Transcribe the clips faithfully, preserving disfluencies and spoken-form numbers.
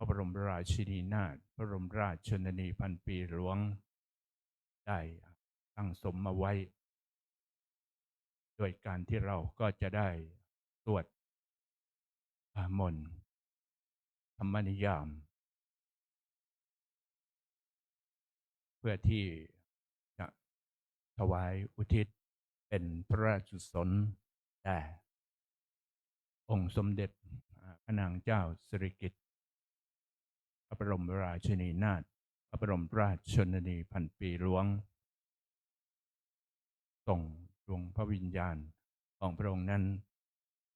ระบรมราชินีนาถ พระบรมราชชนนีพันปีหลวง ได้สั่งสมมาไว้ โดยการที่เราก็จะได้สวด อ่ามนต์ ธรรมนิยาม เพื่อที่จะถวายอุทิศเป็นพระราชกุศลแด่องค์สมเด็จ อ่า พระนางเจ้าสิริกิติ์ พระบรมราชินีนาถ พระบรมราชชนนีพันปีหลวง ส่งดวงพระวิญญาณของพระองค์นั้น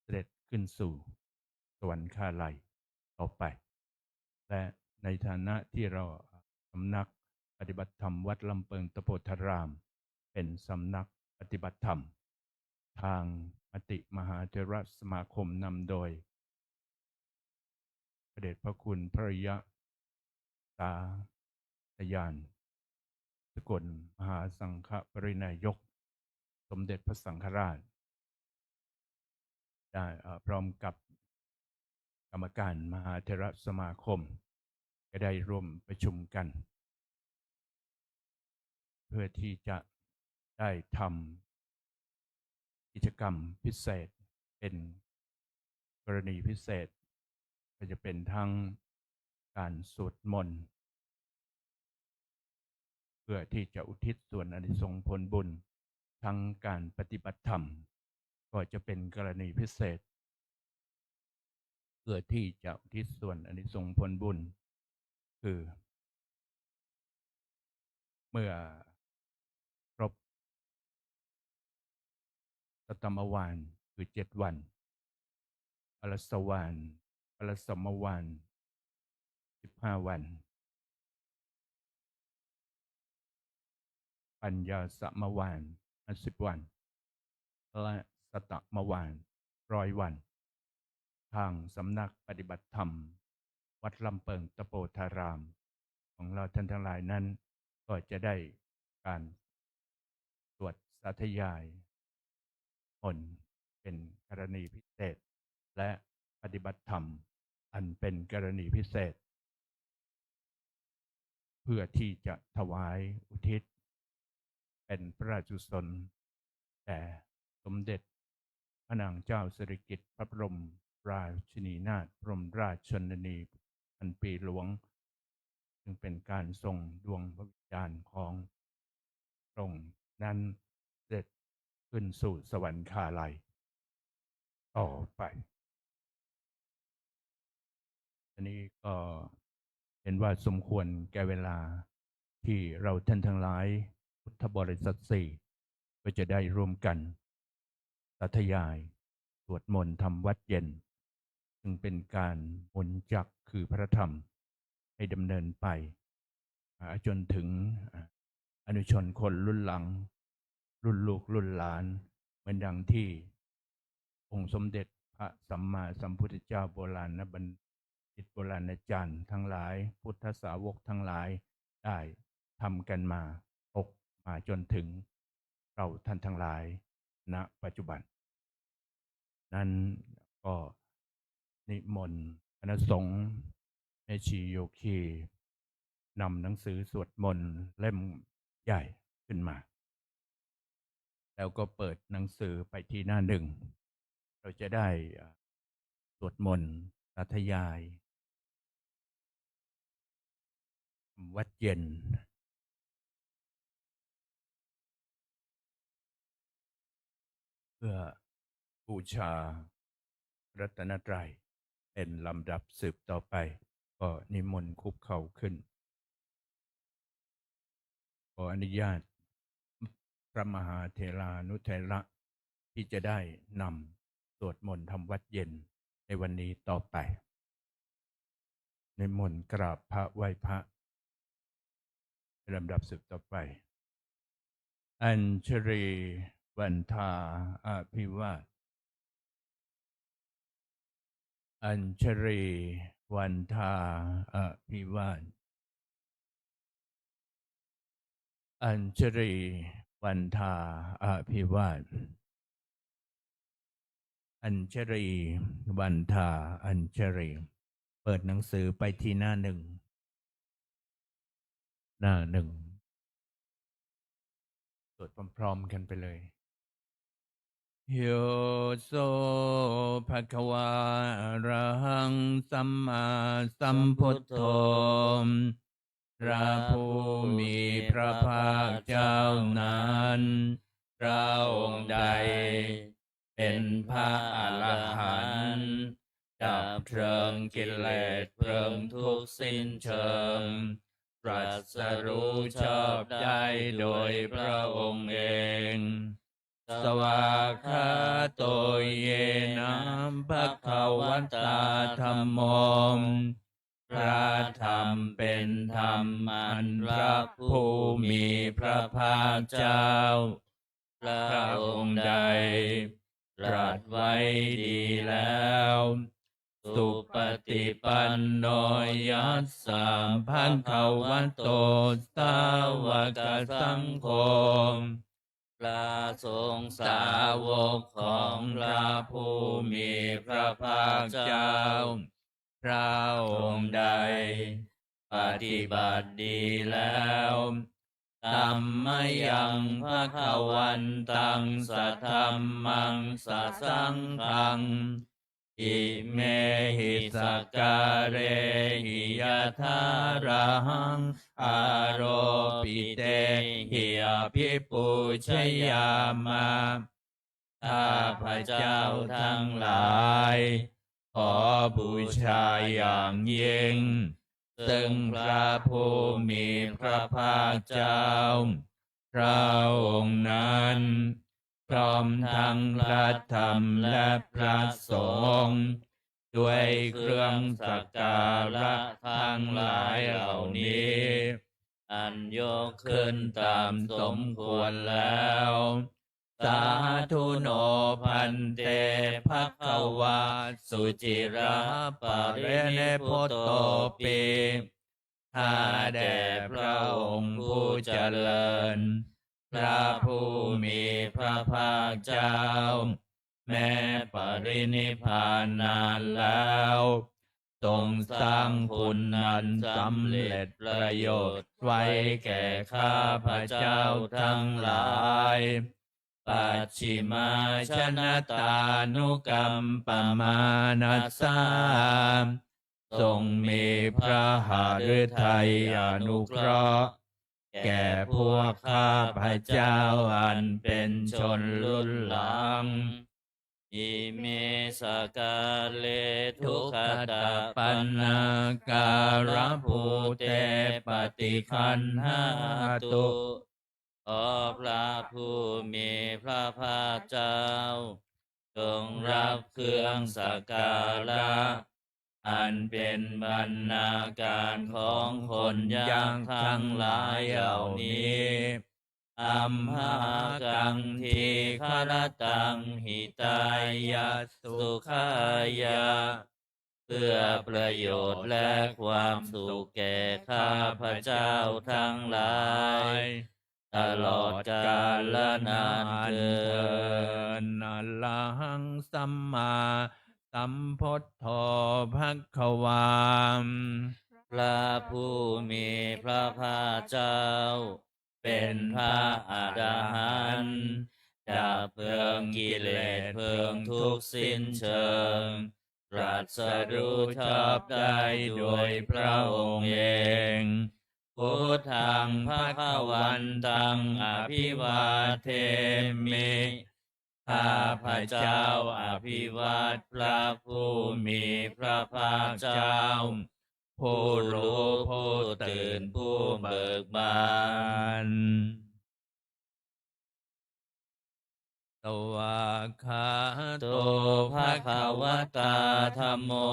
เสด็จขึ้นสู่สวรรคาลัยต่อไป และในฐานะที่เราสำนักปฏิบัติธรรมวัดลำเปิงตโพธาราม เป็นสำนักปฏิบัติธรรม ทางมติมหาเถรสมาคมนำโดย พระเดชพระคุณพระยะสาธยาน สกลมหาสังฆปริณายก สมเด็จพระสังฆราช ได้ เอ่อ พร้อมกับกรรมการมหาเถรสมาคม ก็ได้ร่วมประชุมกัน เพื่อที่จะได้ทำกิจกรรมพิเศษ เป็นกรณีพิเศษ ก็จะเป็นทั้งการสวดมนต์ เพื่อที่จะอุทิศส่วนอานิสงส์ผลบุญ ทั้งการปฏิบัติธรรม ก็จะเป็นกรณีพิเศษ เพื่อที่จะอุทิศส่วนอานิสงส์ผลบุญ คือ เมื่อครบสัตตมวาน คือเจ็ดวัน อรสวาน อรสมวาน สิบห้าวัน ปัญญาสมวาน ห้าสิบวัน และสัตตมวาน ร้อยวัน ทางสำนักปฏิบัติธรรมวัดลำเปิงตโพธาราม ของเราท่านทั้งหลายนั้น ก็จะได้การสวดสาธยายมนต์เป็นกรณีพิเศษ และปฏิบัติธรรมอันเป็นกรณีพิเศษ เพื่อที่จะถวายอุทิศเป็นพระราชกุศลแด่สมเด็จพระนางเจ้าสิริกิติ์ พระบรมราชินีนาถ บรมราชชนนีพันปีหลวง ซึ่งเป็นการส่งดวงพระวิญญาณของพระองค์นั้นเสด็จขึ้นสู่สวรรคาลัยต่อไป อันนี้ก็เห็นว่าสมควรแก่เวลาที่เราท่านทั้งหลายพุทธบริษัทสี่ ก็จะได้ร่วมกันสาธยายสวดมนต์ทำวัตรเย็น ซึ่งเป็นการหมุนจักรคือพระธรรมให้ดำเนินไป อ่า จนถึง อ่า อนุชนคนรุ่นหลัง รุ่นลูกรุ่นหลาน เหมือนดังที่องค์สมเด็จพระสัมมาสัมพุทธเจ้าโบราณบัณฑิตโบราณอาจารย์ทั้งหลาย พุทธสาวกทั้งหลายได้ทำกันมา ตกมาจนถึงเราท่านทั้งหลาย ณ ปัจจุบัน นั้นก็นิมนต์คณะสงฆ์แม่ชีโยคีนำหนังสือสวดมนต์เล่มใหญ่ขึ้นมา แล้วก็เปิดหนังสือไปที่หน้าหนึ่ง เราจะได้ เอ่อ สวดมนต์สาธยายวัตรเย็น เพื่อบูชารัตนตรัยเป็นลำดับสืบต่อไป ก็นิมนต์คุกเข่าขึ้น ขออนุญาตพระมหาเถรานุเถระที่จะได้นำสวดมนต์ทำวัตรเย็นในวันนี้ต่อไป นิมนต์กราบพระไหว้พระ ลำดับสืบต่อไป Añjali Vandā Abhivād Añjali Vandā Abhivād Añjali Vandā Abhivād Añjali Vandā Añjali เปิดหนังสือไปที่หน้าหนึ่ง หน้าหนึ่ง สวดพร้อมๆกันไปเลย Yo so bhagavā arahaṃ sammāsambuddho พระผู้มีพระภาคเจ้านั้น พระองค์ใดเป็นพระอรหันต์ ดับเพลิงกิเลสเพลิงทุกข์สิ้นเชิง ตรัสรู้ชอบได้โดยพระองค์เอง Svākkhāto yena bhagavatā dhammo พระธรรมเป็นธรรมอันพระผู้มีพระภาคเจ้า พระองค์ใดตรัสไว้ดีแล้ว Supaṭipanno yassa bhagavato sāvakasaṅgho พระสงฆ์สาวกของพระผู้มีพระภาคเจ้า พระองค์ใดปฏิบัติดีแล้ว Tammayaṃ bhagavantaṃ sadhammaṃ sasaṅghaṃ imehi sakkārehi yathārahaṃ āropitehi abhipūjayāma. ข้าพเจ้าทั้งหลาย ขอบูชาอย่างยิ่ง ซึ่งพระผู้มีพระภาคเจ้า พระองค์นั้น พร้อมทั้งพระธรรมและพระสงฆ์ ด้วยเครื่องสักการะทั้งหลายเหล่านี้ อันยกขึ้นตามสมควรแล้ว Sādhu no bhante bhagavā suciraparinibbutopi ข้าแต่พระองค์ผู้เจริญ พระผู้มีพระภาคเจ้า แม้ปรินิพพานนานแล้ว ทรงสร้างคุณอันสำเร็จประโยชน์ไว้แก่ข้าพเจ้าทั้งหลาย Pacchimā janatānukampamānasā ทรงมีพระหฤทัยอนุเคราะห์ แก่พวกข้าพเจ้าอันเป็นชนรุ่นหลัง Ime sakkāre dukkhaṭappannā kālabhūte paṭiggaṇhātu ขอพระผู้มีพระภาคเจ้า จงรับเครื่องสักการะ อันเป็นบรรณาการของคนยากทั้งหลายเหล่านี้ Amhākaṃ dīgharattaṃ hitāya sukhāya เพื่อประโยชน์และความสุขแก่ข้าพเจ้าทั้งหลาย ตลอดกาลนานเทอญ Arahaṃ sammāsambuddho bhagavā พระผู้มีพระภาคเจ้า เป็นพระอรหันต์ ดับเพลิงกิเลสเพลิงทุกข์สิ้นเชิง ตรัสรู้ชอบได้โดยพระองค์เอง Buddhaṃ bhagavantaṃ abhivādemi ข้าพเจ้าอภิวาทพระผู้มีพระภาคเจ้า ผู้รู้ผู้ตื่นผู้เบิกบาน Svākkhāto bhagavatā dhammo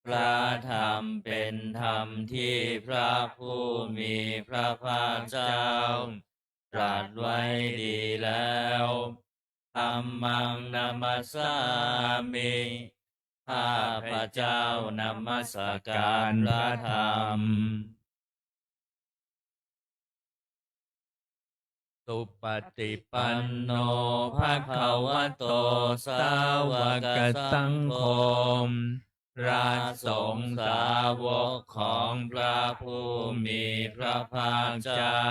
พระธรรมเป็นธรรมที่พระผู้มีพระภาคเจ้า ตรัสไว้ดีแล้ว Dhammaṃ namassāmi ข้าพเจ้านมัสการพระธรรม Supaṭipanno bhagavato sāvakasaṅgho พระสงฆ์สาวกของพระผู้มีพระภาคเจ้า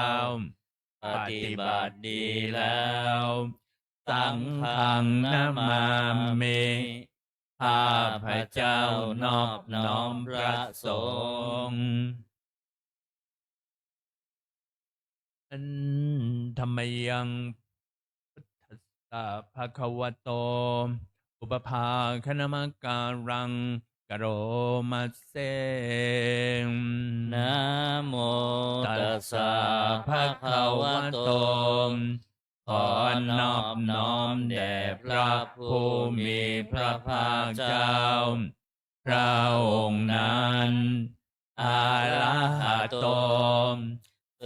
ปฏิบัติดีแล้ว สังฆังนะมามิ ข้าพเจ้านอบน้อมพระสงฆ์ Handa mayaṃ buddhassa bhagavato upabhāganamakāraṃ karoma se. Namo tassa bhagavato ขอนอบน้อมแด่พระผู้มีพระภาคเจ้า พระองค์นั้น อะระหะโต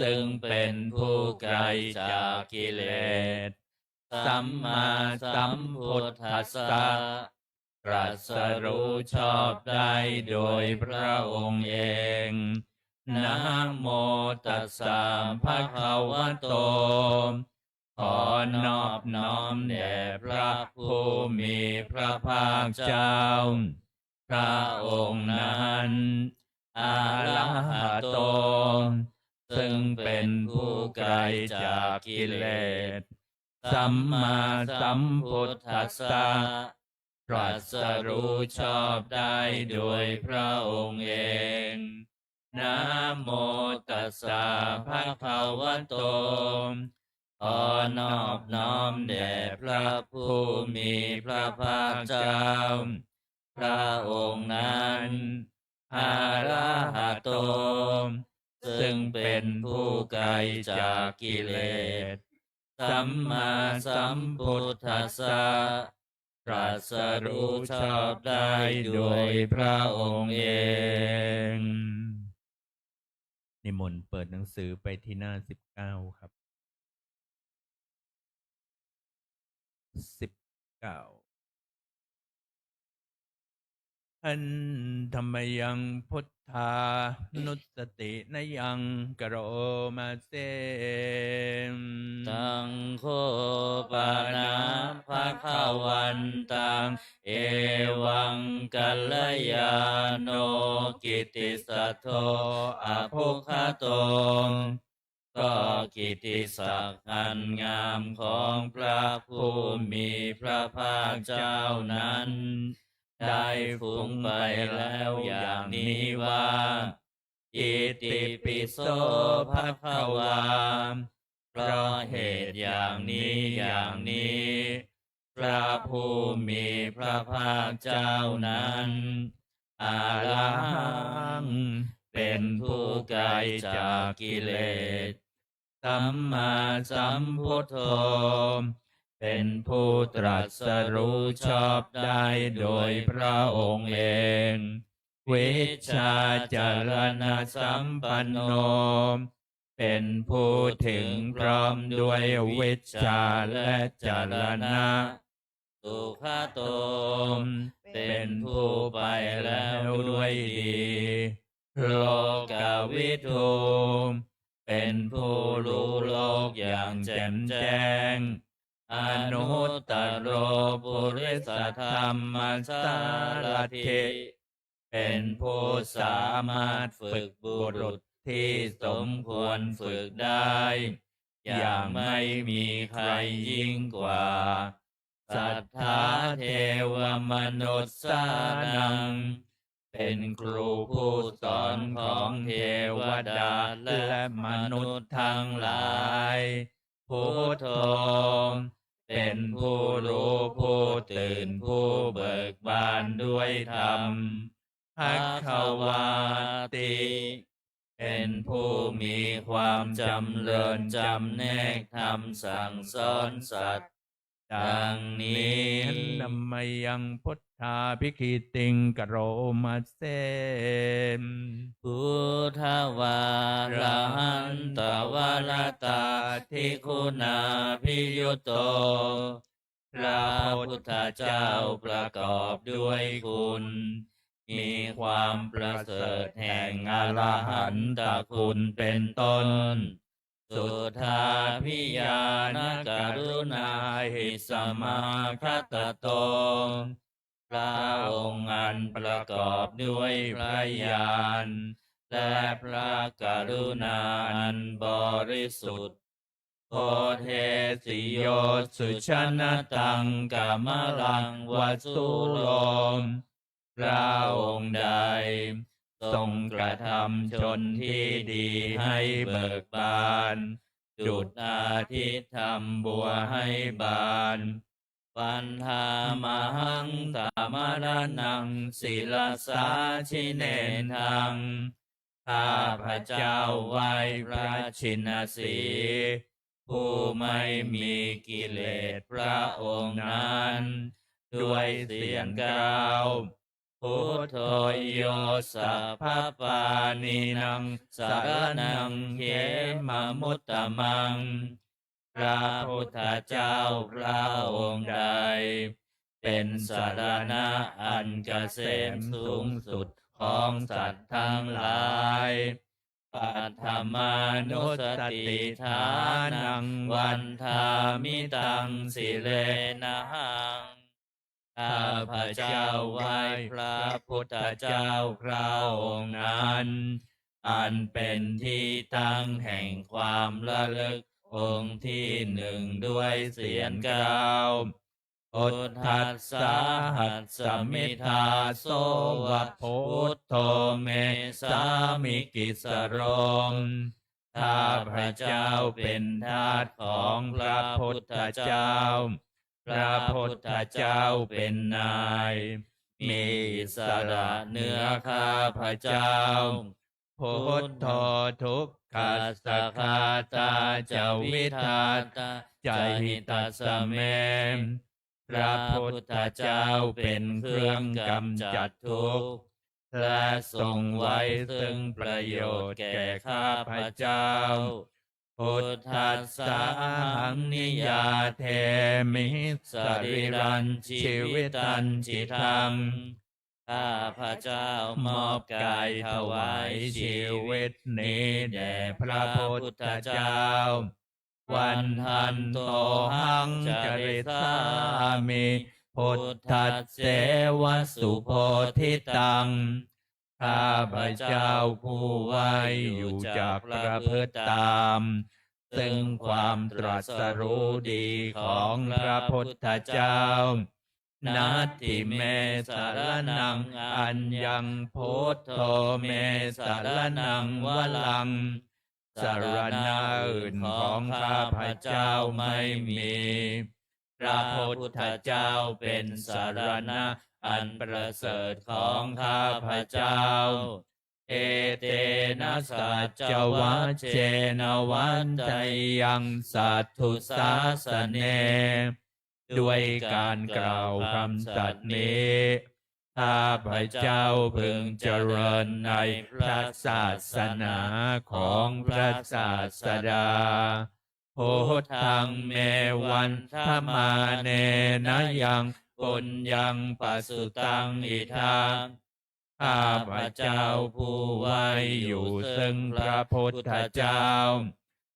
ซึ่งเป็นผู้ไกลจากกิเลส สัมมาสัมพุทธัสสะ ตรัสรู้ชอบได้โดยพระองค์เอง นะโมตัสสะภะคะวะโต ขอนอบน้อมแด่พระผู้มีพระภาคเจ้า พระองค์นั้น อะระหะโต ซึ่งเป็นผู้ไกลจากกิเลส สัมมาสัมพุทธัสสะ ตรัสรู้ชอบได้โดยพระองค์เอง นะโมตัสสะภะคะวะโต ขอนอบน้อมแด่พระผู้มีพระภาคเจ้า พระองค์นั้น อะระหะโต ซึ่งเป็นผู้ไกลจากกิเลส สัมมาสัมพุทธัสสะ ตรัสรู้ชอบได้โดยพระองค์เอง นิมนต์เปิดหนังสือไปที่หน้าสิบเก้าครับ สิบเก้า Handa mayaṃ buddhānussatinayaṃ karoma se. Taṃ kho pana bhagavantaṃ evaṃ kalyāṇo kittisaddo abbhuggato ก็กิตติศักดิ์อันงามของพระผู้มีพระภาคเจ้านั้น ได้ฟุ้งไปแล้วอย่างนี้ว่า Itipi so bhagavā เพราะเหตุอย่างนี้อย่างนี้ พระผู้มีพระภาคเจ้านั้น อะระหัง เป็นผู้ไกลจากกิเลส สัมมาสัมพุทโธ เป็นผู้ตรัสรู้ชอบได้โดยพระองค์เอง วิชชาจรณสัมปันโน เป็นผู้ถึงพร้อมด้วยวิชชาและจรณะ สุขโต เป็นผู้ไปแล้วด้วยดี โลกวิทู เป็นผู้รู้โลกอย่างแจ่มแจ้ง อนุตตโรปุริสธรรมสารถิ เป็นผู้สามารถฝึกบุรุษที่สมควรฝึกได้ อย่างไม่มีใครยิ่งกว่า สัทธาเทวมนุสสานัง เป็นครูผู้สอนของเทวดาและมนุษย์ทั้งหลาย พุทโธ เป็นผู้รู้ผู้ตื่นผู้เบิกบานด้วยธรรม ภะคะวาติ เป็นผู้มีความจำเริญจำแนกธรรมสั่งสอนสัตว์ ดังนี้ Handa mayaṃ buddhābhigītiṃ karoma se. Buddhavārahantavaratādiguṇābhiyutto พระพุทธเจ้าประกอบด้วยคุณ มีความประเสริฐแห่งอรหันตคุณเป็นต้น Suddhābhiñāṇakaruṇāhi samāgatatto พ พระองค์อันประกอบด้วยพระญาณ และพระกรุณาอันบริสุทธิ์ Bodhesi yo sujanataṃ kamalaṃ va sūro พระองค์ใดทรงกระทำชนที่ดีให้เบิกบาน จุดอาทิธรรมบัวให้บาน Vandāmahaṃ tamaraṇaṃ sirasā jinendaṃ ข้าพเจ้าไหว้พระชินสีห์ ผู้ไม่มีกิเลสพระองค์นั้น ด้วยเสียงกล่าว Buddho yo sabbapāṇīnaṃ saraṇaṃ khemamuttamaṃ พระพุทธเจ้าพระองค์ใด เป็นสรณะอันเกษมสูงสุดของสัตว์ทั้งหลาย Paṭhamānussatiṭṭhānaṃ vandāmi taṃ sirenahaṃ ข้าพเจ้าไหว้พระพุทธเจ้าพระองค์นั้น อันเป็นที่ตั้งแห่งความระลึกองค์ที่หนึ่งด้วยเสียงกล่าว Buddhassāhasmi dāso va buddho me sāmikissaro ข้าพเจ้าเป็นทาสของพระพุทธเจ้า พระพุทธเจ้าเป็นนาย มีอิสระเหนือข้าพเจ้า Buddho dukkhassa ghātā ca vidhātā ca hitassa me พระพุทธเจ้าเป็นเครื่องกำจัดทุกข์ และทรงไว้ซึ่งประโยชน์แก่ข้าพเจ้า Buddhassahaṃ niyyādemi sarīrañjīvitañcidaṃ ข้าพเจ้ามอบกายถวายชีวิตนี้แด่พระพุทธเจ้า Vandantohaṃ carissāmi buddhasseva subodhitaṃ ข้าพเจ้าผู้ไหว้อยู่จักประพฤติตาม ซึ่งความตรัสรู้ดีของพระพุทธเจ้า Natthi me saraṇaṃ aññaṃ buddho me saraṇaṃ varaṃ สรณะอื่นของข้าพเจ้าไม่มี พระพุทธเจ้าเป็นสรณะอันประเสริฐของข้าพเจ้า Etena saccavajjena vaḍḍheyyaṃ satthu sāsane ด้วยการกล่าวคำสัตย์นี้ ข้าพเจ้าพึงเจริญในพระศาสนาของพระศาสดา Buddhaṃ me vandamānena yaṃ puññaṃ pasutaṃ idha ข้าพเจ้าผู้ไหว้อยู่ซึ่งพระพุทธเจ้า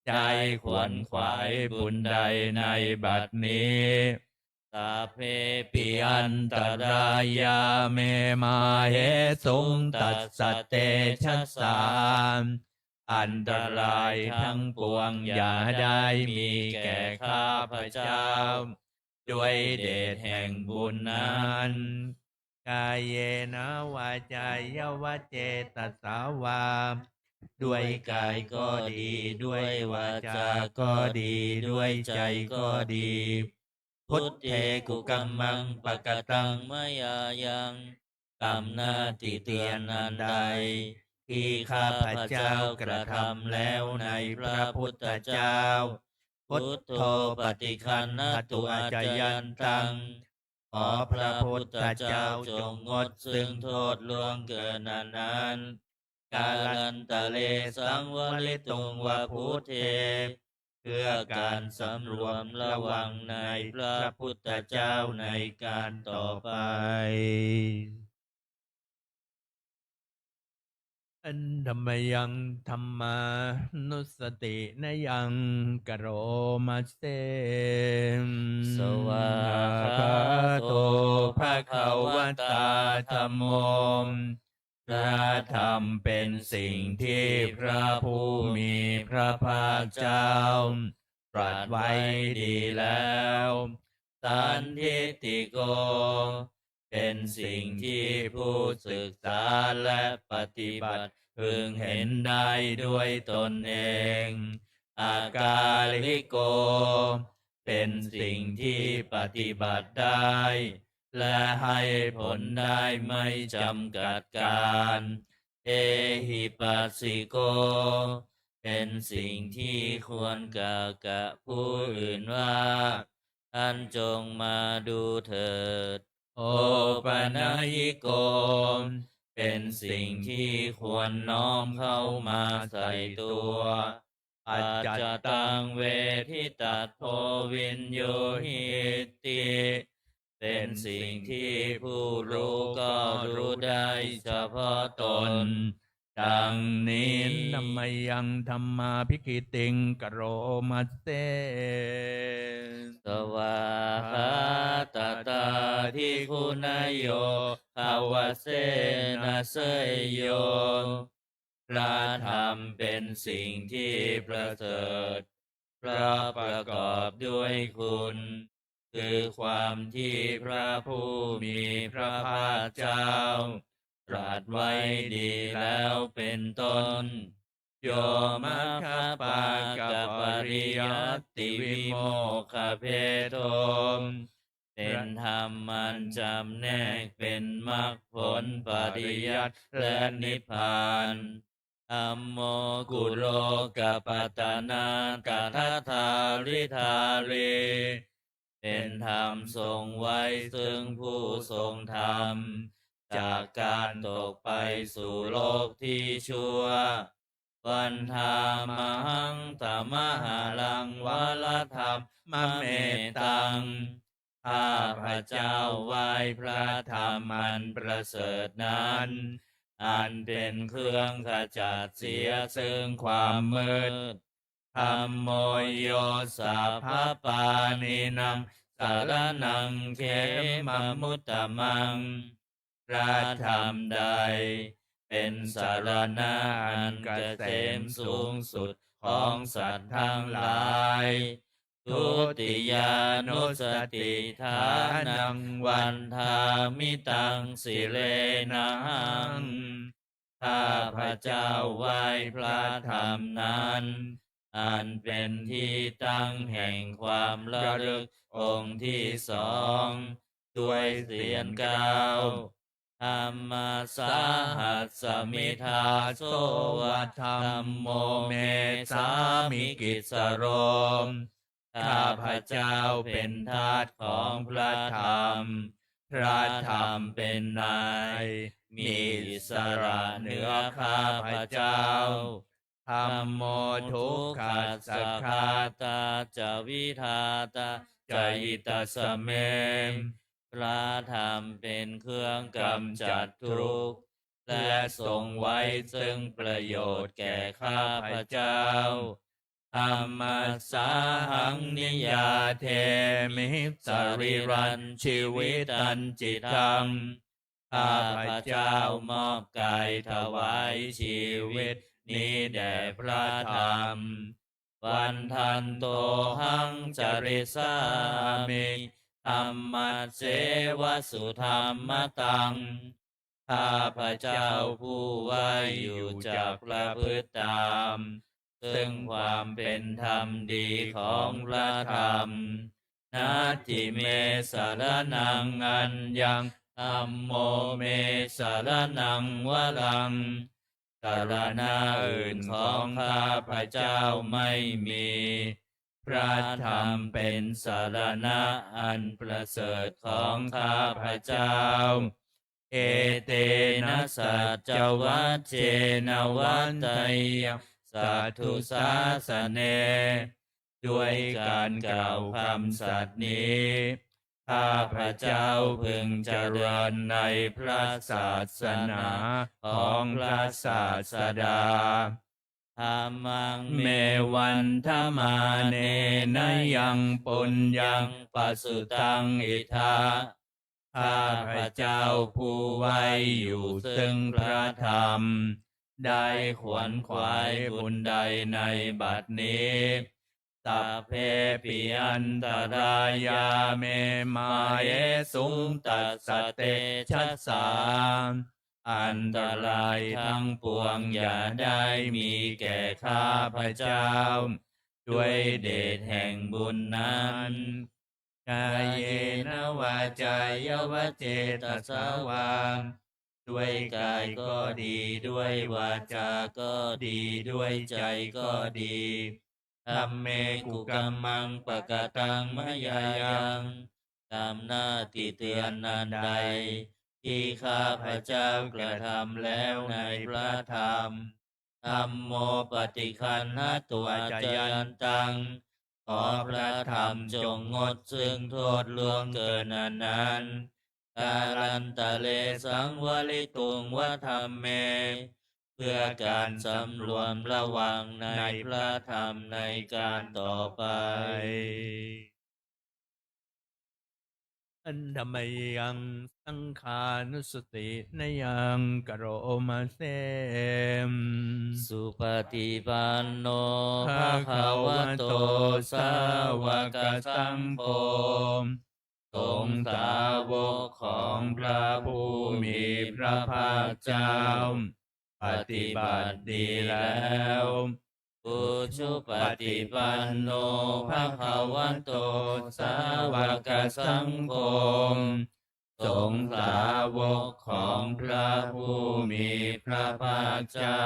ได้ขวนขวายบุญใดในบัดนี้ Sabbepi antarāyā me māhesuṃ tassa tejasā อันตรายทั้งปวงอย่าได้มีแก่ข้าพเจ้า ด้วยเดชแห่งบุญนั้น Kāyena vācāya va cetasā vā ด้วยกายก็ดี ด้วยวาจาก็ดี ด้วยใจก็ดี Buddhe kukammaṃ pakataṃ mayā yaṃ กรรมหน้าติเตียนอันใด ที่ข้าพเจ้ากระทำแล้วในพระพุทธเจ้า Buddho paṭiggaṇhatu accayantaṃ ขอพระพุทธเจ้าจงงดซึ่งโทษล่วงเกินอันนั้น Kālantare saṃvarituṃ va buddhe เพื่อการสำรวมระวังในพระพุทธเจ้าในการต่อไป Handa mayaṃ dhammānussatinayaṃ karoma se. Svākkhāto bhagavatā dhammo. พระธรรมเป็นสิ่งที่พระผู้มีพระภาคเจ้าตรัสไว้ดีแล้ว Sandiṭṭhiko เป็นสิ่งที่ผู้ศึกษาและปฏิบัติพึงเห็นได้ด้วยตนเอง Akāliko เป็นสิ่งที่ปฏิบัติได้ และให้ผลได้ไม่จำกัดกาล Ehipassiko เป็นสิ่งที่ควรแก่กับผู้อื่นว่า ท่านจงมาดูเถิด Opanayiko เป็นสิ่งที่ควรน้อมเข้ามาใส่ตัว Ajjhattaṃ vedhi tattho viññūhīti เป็นสิ่งที่ผู้รู้ก็รู้ได้เฉพาะตน ดังนี้ Handa mayaṃ dhammābhigītiṃ karoma se. Svākkhātatādiguṇayogavasena seyyo. พระธรรมเป็นสิ่งที่ประเสริฐ เพราะประกอบด้วยคุณ คือความที่พระผู้มีพระภาคเจ้า ตรัสไว้ดีแล้วเป็นต้น Yo maggapākapariyattivimokkhabhedo เป็นธรรมอันจำแนกเป็นมรรคผลปริยัติและนิพพาน Dhammo kulokapatanā tadadhāridhārī เป็นธรรมทรงไว้ซึ่งผู้ทรงธรรม จากการตกไปสู่โลกที่ชั่ว Vandāmahaṃ tamaharaṃ varadhammametaṃ ข้าพเจ้าไหว้พระธรรมอันประเสริฐนั้น อันเป็นเครื่องขจัดเสียซึ่งความมืด Dhammo yo sabbapāṇīnaṃ saraṇaṃ khemamuttamaṃ พระธรรมใดเป็นสรณะอันเกษมสูงสุดของสัตว์ทั้งหลาย Dutiyānussatiṭṭhānaṃ vandāmi taṃ sirenahaṃ ข้าพเจ้าไหว้พระธรรมนั้น อันเป็นที่ตั้งแห่งความระลึกองค์ที่สอง ด้วยเสียงเก้า Dhammasāhasmi dāso va dhammo me sāmikissaro ข้าพเจ้าเป็นทาสของพระธรรม พระธรรมเป็นนาย มีอิสระเหนือข้าพเจ้า Dhammo dukkhassa ghātā ca vidhātā ca hitassaṃ me พระธรรมเป็นเครื่องกำจัดทุกข์ และทรงไว้ซึ่งประโยชน์แก่ข้าพเจ้า Dhammassāhaṃ niyyādemi sarīrañjīvitañcidaṃ ข้าพเจ้ามอบกายถวายชีวิตนี้แด่พระธรรม Vandantohaṃ carissāmi dhammasseva sudhammataṃ ข้าพเจ้าผู้ไหว้อยู่จักประพฤติตาม ซึ่งความเป็นธรรมดีของพระธรรม Natthi me saraṇaṃ aññaṃ dhammo me saraṇaṃ varaṃ สรณะอื่นของข้าพเจ้าไม่มี พระธรรมเป็นสรณะอันประเสริฐของข้าพเจ้า Etena saccavajjena vaḍḍheyyaṃ satthu sāsane ด้วยการกล่าวคำสัตย์นี้ ข้าพเจ้าพึงเจริญในพระศาสนาของพระศาสดา Dhammaṃ me vandamānena yaṃ puññaṃ pasutaṃ idha. ข้าพเจ้าผู้ไว้อยู่ซึ่งพระธรรม ได้ขวนขวายบุญใดในบัดนี้ Sabbepi antarāyā me māhesuṃ tassa tejasā. อันตรายทั้งปวงอย่าได้มีแก่ข้าพเจ้า ด้วยเดชแห่งบุญนั้น Kāyena vācāya va cetasā vā. ด้วยกายก็ดี ด้วยวาจาก็ดี ด้วยใจก็ดี Dhamme kukammaṃ pakataṃ mayā yaṃ. กรรมหน้าที่เตือนอันใด ที่ข้าพเจ้ากระทำแล้วในพระธรรม Dhammo paṭiggaṇhatu accayantaṃ. ขอพระธรรมจงงดซึ่งโทษล่วงเกินอันนั้น Kālantare saṃvarituṃ va dhamme. เพื่อการสำรวมระวังในพระธรรมในการต่อไป Handa mayaṃ saṅghānussatinayaṃ karoma se. Supaṭipanno bhagavato sāvakasaṅgho. สงฆ์สาวกของพระผู้มีพระภาคเจ้า ปฏิบัติดีแล้ว Ujupaṭipanno bhagavato sāvakasaṅgho. สงฆ์สาวกของพระผู้มีพระภาคเจ้า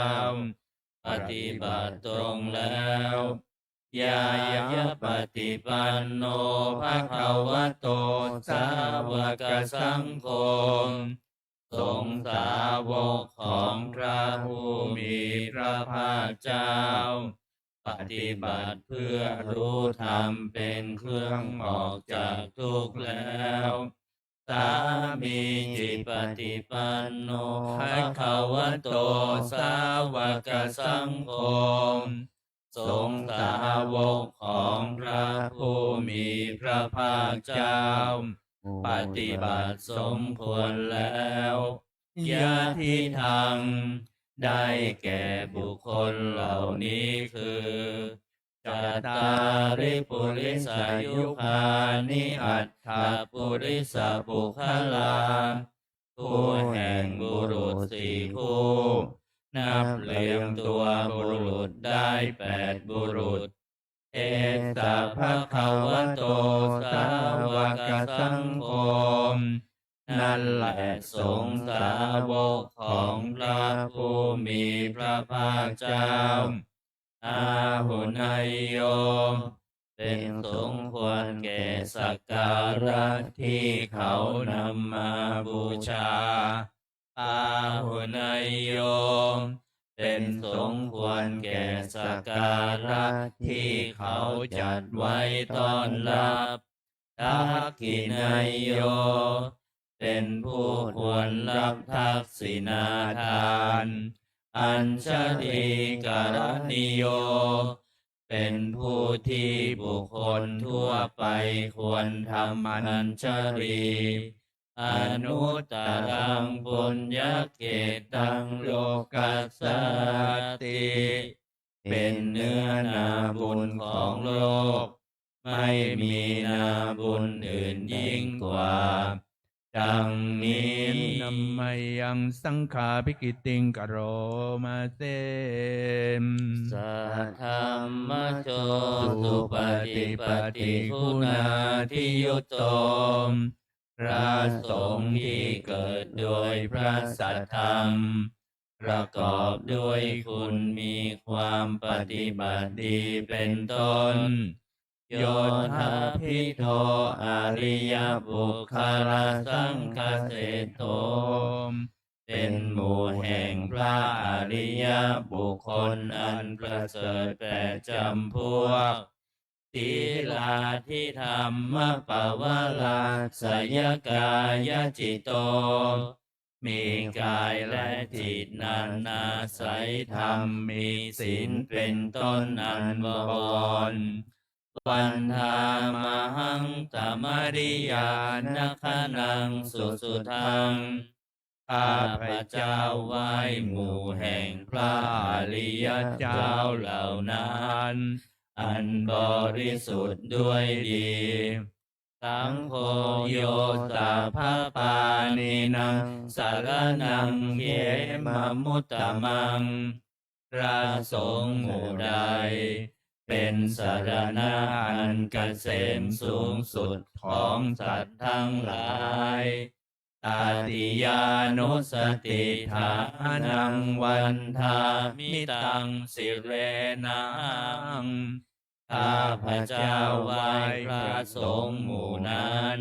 ปฏิบัติตรงแล้ว Ñāyapaṭipanno bhagavato sāvakasaṅgho. สงฆ์สาวกของพระผู้มีพระภาคเจ้า ปฏิบัติเพื่อรู้ธรรมเป็นเครื่องออกจากทุกข์แล้ว Sāmīcipaṭipanno bhagavato sāvakasaṅgho. สงฆ์สาวกของพระผู้มีพระภาคเจ้า ปฏิบัติสมควรแล้ว Yadidaṃ ได้แก่บุคคลเหล่านี้คือ Cattāri purisayugāni aṭṭha purisapuggalā. คู่แห่งบุรุษสี่คู่ นับเรียงตัวบุรุษได้แปดบุรุษ Esa bhagavato sāvakasaṅgho. นั่นแหละสงฆ์สาวกของพระผู้มีพระภาคเจ้า Āhuneyyo เป็นสมควรแก่สักการะที่เขานำมาบูชา Āhuneyyo เป็นสมควรแก่สักการะที่เขาจัดไว้ต้อนรับ Dakkhiṇeyyo เป็นผู้ควรรับทักษิณาทาน Añjalikaraṇīyo เป็นผู้ที่บุคคลทั่วไปควรทำอัญชลี Anuttaraṃ puññakkhettaṃ lokassāti. เป็นเนื้อนาบุญของโลก ไม่มีนาบุญอื่นยิ่งกว่า ดังนี้ Handa mayaṃ saṅghābhigītiṃ karoma se. Saddhammajo supaṭipattiguṇādiyutto. พระสงฆ์ที่เกิดโดยพระสัทธรรม ประกอบด้วยคุณมีความปฏิบัติดีเป็นต้น Yothabhito ariyapuggalasaṅghaseṭṭho. เป็นหมู่แห่งพระอริยบุคคลอันประเสริฐแปดจำพวก Sīlādidhammapavarāsayakāyacito มีกายและจิตนั้นอาศัยธรรม มีศีลเป็นต้นอันบวร Vandāmahaṃ tamariyānagharaṃ susuddhaṃ ข้าพเจ้าไหว้หมู่แห่งพระอริยเจ้าเหล่านั้น อันบริสุทธิ์ด้วยดี Saṅgho yo sabbapāṇīnaṃ saraṇaṃ khemamuttamaṃ พระสงฆ์หมู่ใด เป็นสรณะอันเกษมสูงสุดของสัตว์ทั้งหลาย Tatiyānussatiṭṭhānaṃ vandāmi taṃ sirenahaṃ ข้าพเจ้าไหว้พระสงฆ์หมู่นั้น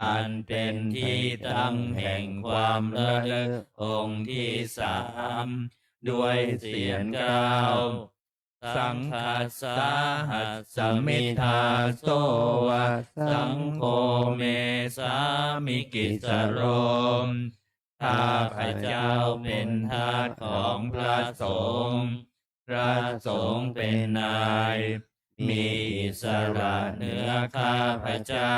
อันเป็นที่ตั้งแห่งความระลึกองค์ที่สาม ด้วยเสียงเก้า Saṅghassa hasmi dāso va, saṅgho me sāmikissaro ข้าพเจ้าเป็นทาสของพระสงฆ์ พระสงฆ์เป็นนาย มีอิสระเหนือข้าพเจ้า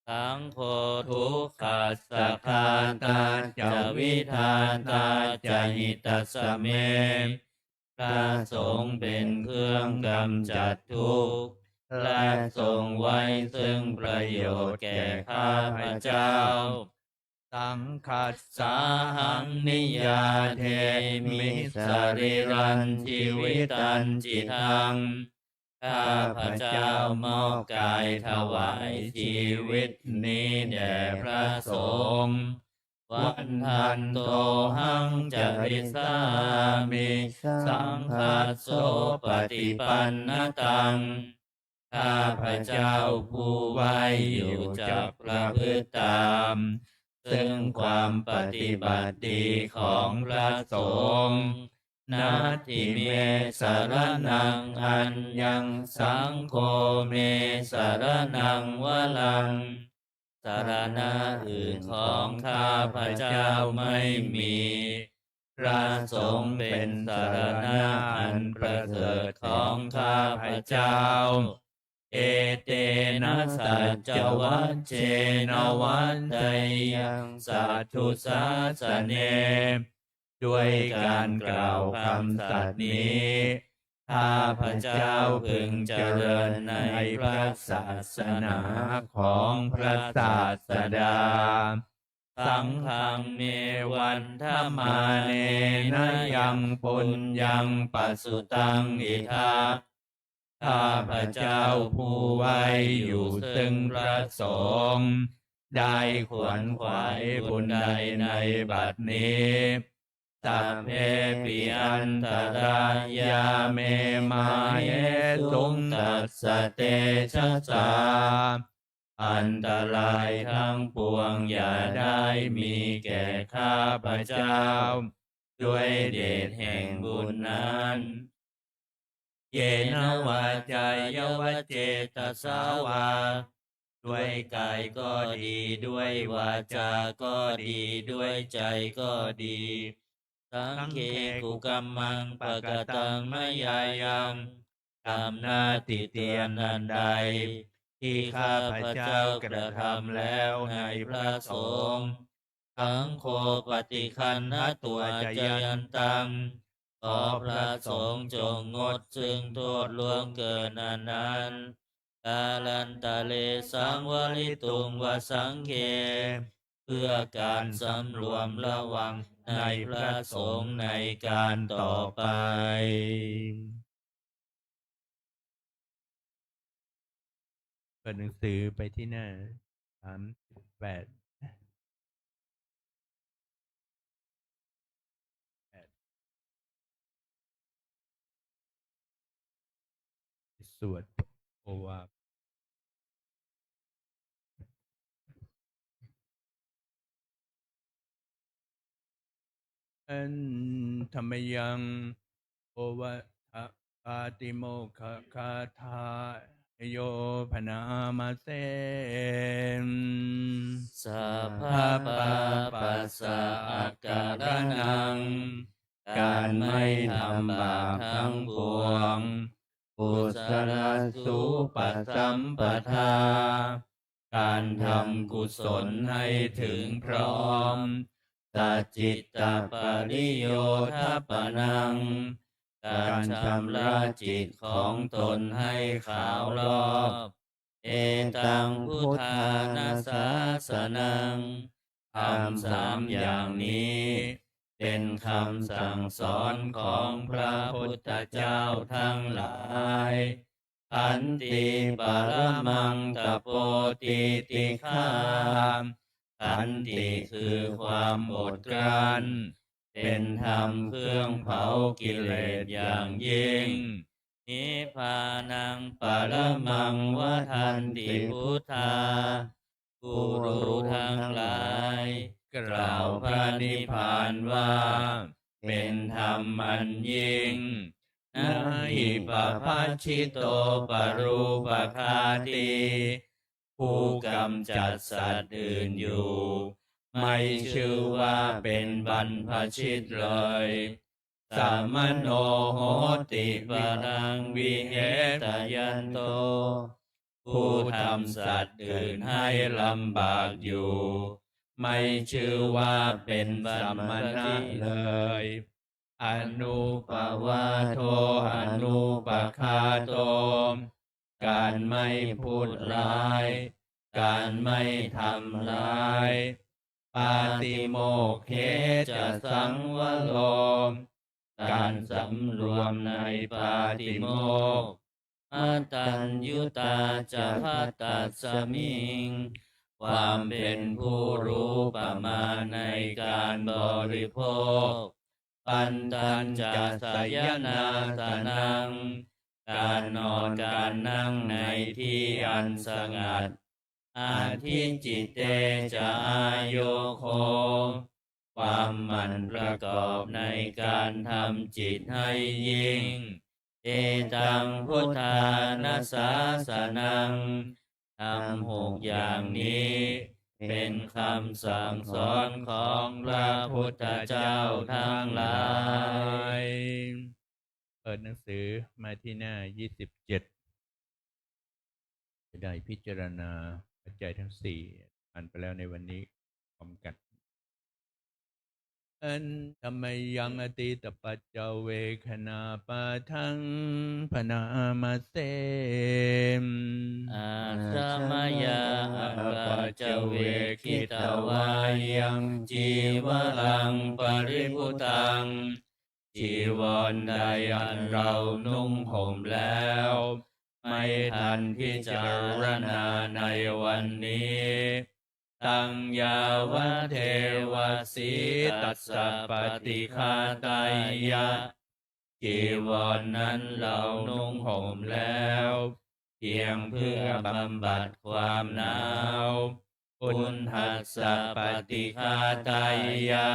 Saṅgho dukkhassa ghātā ca vidhātā ca hitassa me พระสงฆ์เป็นเครื่องกำจัดทุกข์ และทรงไว้ซึ่งประโยชน์แก่ข้าพเจ้า Saṅghassa haṃ niyyādemi sarīrañjīvitañcidaṃ ข้าพเจ้ามอบกายถวายชีวิตนี้แด่พระสงฆ์ Vandantohaṃ carissāmi saṅghassopaṭipannataṃ ข้าพเจ้าผู้ไหว้อยู่จักประพฤติตาม ซึ่งความปฏิบัติดีของพระสงฆ์ Natthi me saraṇaṃ aññaṃ saṅgho me saraṇaṃ varaṃ สรณะอื่นของข้าพเจ้าไม่มี พระสงฆ์เป็นสรณะอันประเสริฐของข้าพเจ้า Etena saccavajjena vaḍḍheyyaṃ satthu sāsane ด้วยการกล่าวคำสัตย์นี้ ข้าพเจ้าพึงเจริญในพระศาสนาของพระศาสดา Saṅghaṃ me vandamānena yaṃ puññaṃ pasutaṃ idha ข้าพเจ้าผู้ไหว้อยู่ซึ่งพระสงฆ์ ได้ขวนขวายบุญใดในบัดนี้ Sabbepi antarāyā me māhesuṃ tassa tejasā อันตรายทั้งปวงอย่าได้มีแก่ข้าพเจ้า ด้วยเดชแห่งบุญนั้น Yena vācāya va cetasā vā ด้วยกายก็ดี ด้วยวาจาก็ดี ด้วยใจก็ดี Saṅghe kukammaṃ pakataṃ mayā yaṃ กรรมนาฏฐิเตียนอันใด ที่ข้าพเจ้ากระทำแล้วในพระสงฆ์ Saṅgho paṭiggaṇhatu accayantaṃ ขอพระสงฆ์จงงดซึ่งโทษล่วงเกินอันนั้น Kālantare saṃvarituṃ va saṅghe เพื่อการสำรวมระวังในพระสงฆ์ในการต่อไป เปิดหนังสือไปที่หน้าสามสิบแปด สวดโอวาท Handa mayaṃ ovādha Pātimokkha gāthā yo bhaṇāma se. Sabbapāpassa akaraṇaṃ การไม่ทำบาปทั้งปวง Kusalasu pasampadā การทำกุศลให้ถึงพร้อม Sacittapariyothapanaṃ การชำระจิตของตนให้ขาวรอบ Etaṃ buddhāna sāsanaṃ ธรรมสามอย่างนี้ เป็นคำสั่งสอนของพระพุทธเจ้าทั้งหลาย Khanti paramaṃ tapo titikkhā ขันติคือความอดกลั้น เป็นธรรมเครื่องเผากิเลสอย่างยิ่ง Nibbānaṃ paramaṃ vadanti buddhā ผู้รู้ทั้งหลาย กล่าวพระนิพพานว่า เป็นธรรมอันยิ่ง Na hi pabbajito parūpaghātī ผู้กำจัดสัตว์อื่นอยู่ ไม่ชื่อว่าเป็นบรรพชิตเลย Samaṇo hoti paraṃ vihetayanto ผู้ทำสัตว์อื่นให้ลำบากอยู่ ไม่ชื่อว่าเป็นสมณะเลย Anupavādo anupaghāto การไม่พูดร้าย การไม่ทำร้าย Pātimokkhe ca saṃvaro การสำรวมในปาติโมกข์ Mataññutā ca bhattasmiṃ ความเป็นผู้รู้ประมาณในการบริโภค Pantañca sayanāsanaṃ การนอนการนั่งในที่อันสงัด Adhicitte ca āyogo ความหมั่นประกอบในการทำจิตให้ยิ่ง Etaṃ buddhāna sāsanaṃ ธรรมหกอย่างนี้ เป็นคำสั่งสอนของพระพุทธเจ้าทั้งหลาย เปิดหนังสือมาที่หน้า ยี่สิบเจ็ด จะได้พิจารณาปัจจัยทั้งสี่อ่านไปแล้วในวันนี้พร้อมกัน Handa mayaṃ atītapaccavekkhaṇapāṭhaṃ bhaṇāma se. Ajja mayā apaccavekkhitvā yaṃ cīvaraṃ paribhuttaṃ จีวรใดอันเรานุ่งห่มแล้ว ไม่ทันพิจารณาในวันนี้ Taṃ yāvadeva sītassa paṭighātayya จีวรนั้นเรานุ่งห่มแล้ว เพียงเพื่อบำบัดความหนาว Uṇhassa paṭighātayya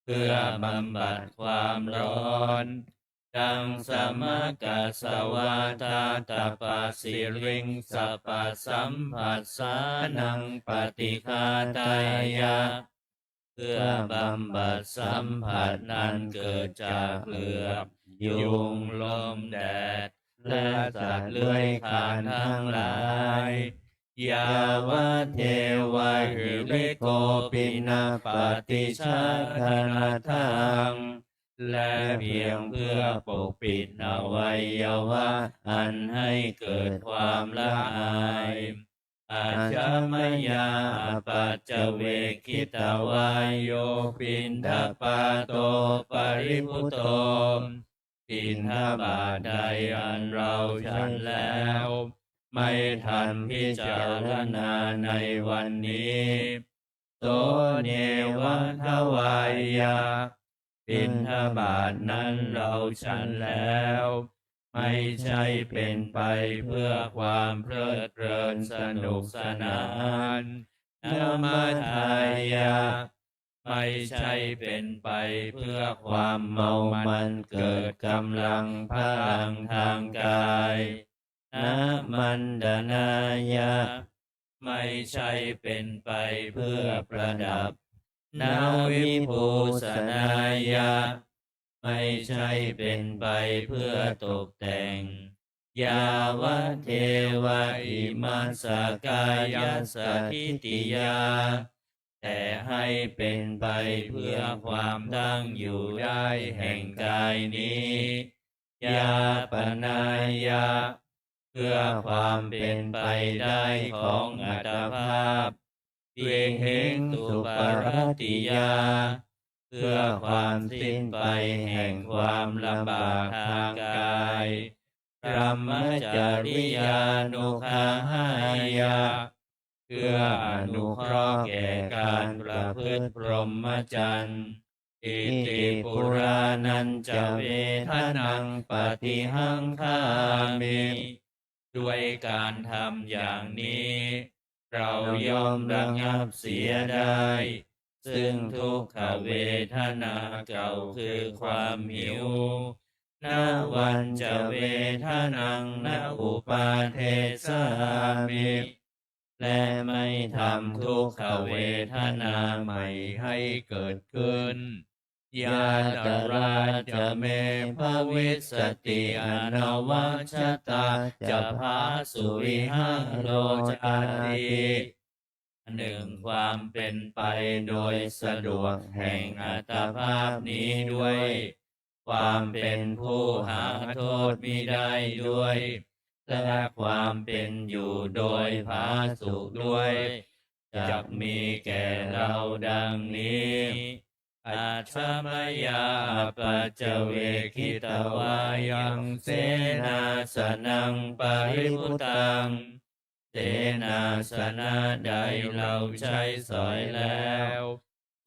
เพื่อบำบัดความร้อน Taṃ samakassa vātātapasiriṃsa pasambhassānaṃ paṭighātayya เพื่อบำบัดสัมผัสอันเกิดจากเหลือบ ยุง ลม แดด และสัตว์เลื้อยคลานทั้งหลาย Yāvadeva hirikopinapaṭicchādanatthaṃ และเพียงเพื่อปกปิดอวัยวะอันให้เกิดความละอาย Ajja mayā apaccavekkhitvā yo piṇḍapāto paribhutto บิณฑบาตใดอันเราฉันแล้ว ไม่ทันพิจารณาในวันนี้ So neva davāya บิณฑบาตนั้นเราฉันแล้ว ไม่ใช่เป็นไปเพื่อความเพลิดเพลินสนุกสนาน Namadāya ไม่ใช่เป็นไปเพื่อความเมามันเกิดกำลังพลังทางกาย na mandanāya ไม่ใช่เป็นไปเพื่อประดับ na vibhūsanāya ไม่ใช่เป็นไปเพื่อตกแต่ง yāvadeva imassa kāyassa ṭhitiyā แต่ให้เป็นไปเพื่อความตั้งอยู่ได้แห่งกายนี้ yāpanāya เพื่อความเป็นไปได้ของอัตภาพ vihetuparatiyā เพื่อความสิ้นไปแห่งความลำบากทางกาย brahmacariyānuggahāya เพื่ออนุเคราะห์แก่การประพฤติพรหมจรรย์ iti purāṇañca vedanaṃ paṭihaṅkhāmi ด้วยการทำอย่างนี้ เราย่อมระงับเสียได้ ซึ่งทุกขเวทนาเก่าคือความหิว navañca vedanaṃ na uppādessāmi และไม่ทำทุกขเวทนาใหม่ให้เกิดขึ้น yātrā ca me bhavissati anavajjatā ca phāsuvihāro cāti หนึ่ง ความเป็นไปโดยสะดวกแห่งอัตภาพนี้ด้วย ความเป็นผู้หาโทษมิได้ด้วย และความเป็นอยู่โดยผาสุกด้วย จักมีแก่เราดังนี้ Ajja mayā apaccavekkhitvā yaṃ senāsanaṃ paribhuttaṃ เสนาสนะใดเราใช้สอยแล้ว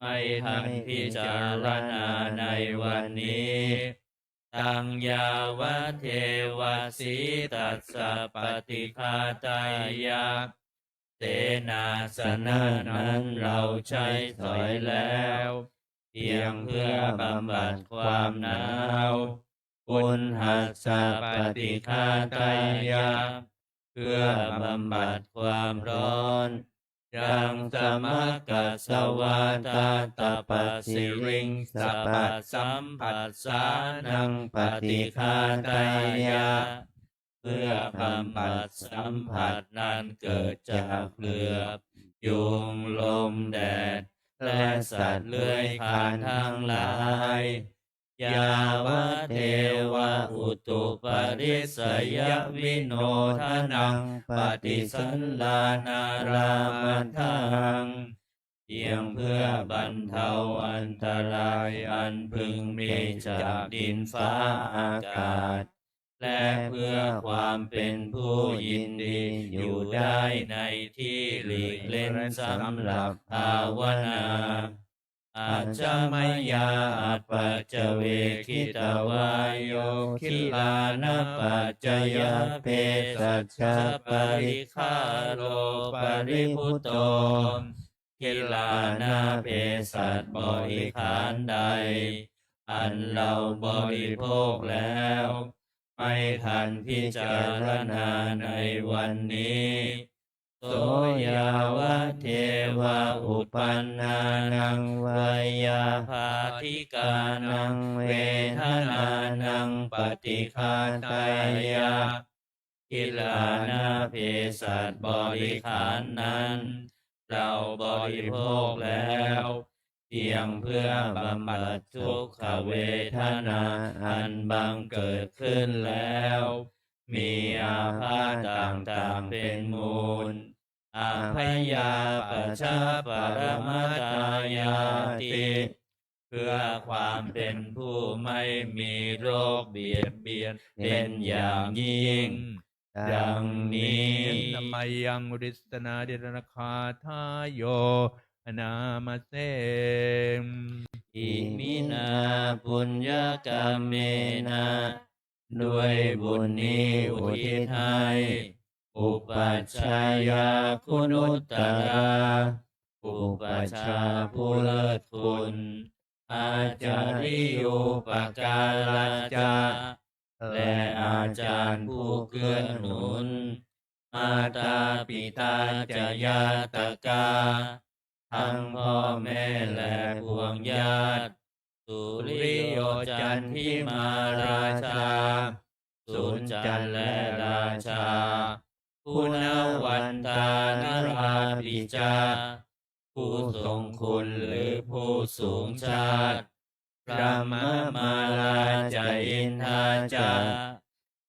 ให้ท่านพิจารณาในวันนี้ taṃ yāvadeva sītassa paṭighātāya เสนาสนะนั้นเราใช้สอยแล้ว เพียงเพื่อบำบัดความหนาว uṇhassa paṭighātāya เพื่อบำบัดความร้อน yaṃ samaggassa vātatapassiriṃsapasamphassānaṃ paṭighātāya เพื่อบำบัดสัมผัสนั้นเกิดจากเหลือบ ยุง ลม แดด และสัตว์เลื้อยคลานทั้งหลาย yāvadeva utuparissayavinodanaṃ paṭisallānārāmatthaṃ เพียงเพื่อบรรเทาอันตรายอันพึงมีจากดินฟ้าอากาศ และเพื่อความเป็นผู้ยินดีอยู่ได้ในที่หลีกเล่นสำหรับภาวนา Ajja mayā apaccavekkhitvā yo gilānapaccayabhesajjaparikkhāro paribhutto กิลานาเภสัชบริขารใด อันเราบริโภคแล้ว ให้ท่านพิจารณาในวันนี้ so yāvadeva uppannānaṃ veyyābādhikānaṃ vedanānaṃ paṭighātāya กิลานาเภสัชบริขารนั้น เราบริโภคแล้ว เพียงเพื่อบำบัดทุกขเวทนาอันบังเกิดขึ้นแล้ว มีอาพาธต่างๆเป็นมูล abyāpajjhaparamatāyāti เพื่อความเป็นผู้ไม่มีโรคเบียดเบียนเป็นอย่างยิ่ง ดังนี้ Yena mayaṃ uddissanādhiṭṭhānagāthāyo bhaṇāma se. Iminā puññakammena ด้วยบุญนี้อุทิศให้ upajjhāyā guṇuttarā อุปัชฌาย์ผู้เลิศคุณ อาจาริโยปการะจะ และอาจารย์ผู้เกื้อหนุน มาตาปิตาจะญาตกา ทั้งพ่อแม่และปวงญาติ สุริโยจันทิมาราชา สุรจันทร์และราชา คุณวันตานราปิจา ผู้ทรงคุณหรือผู้สูงชาติ พรหมมาลาจะอินทาจะ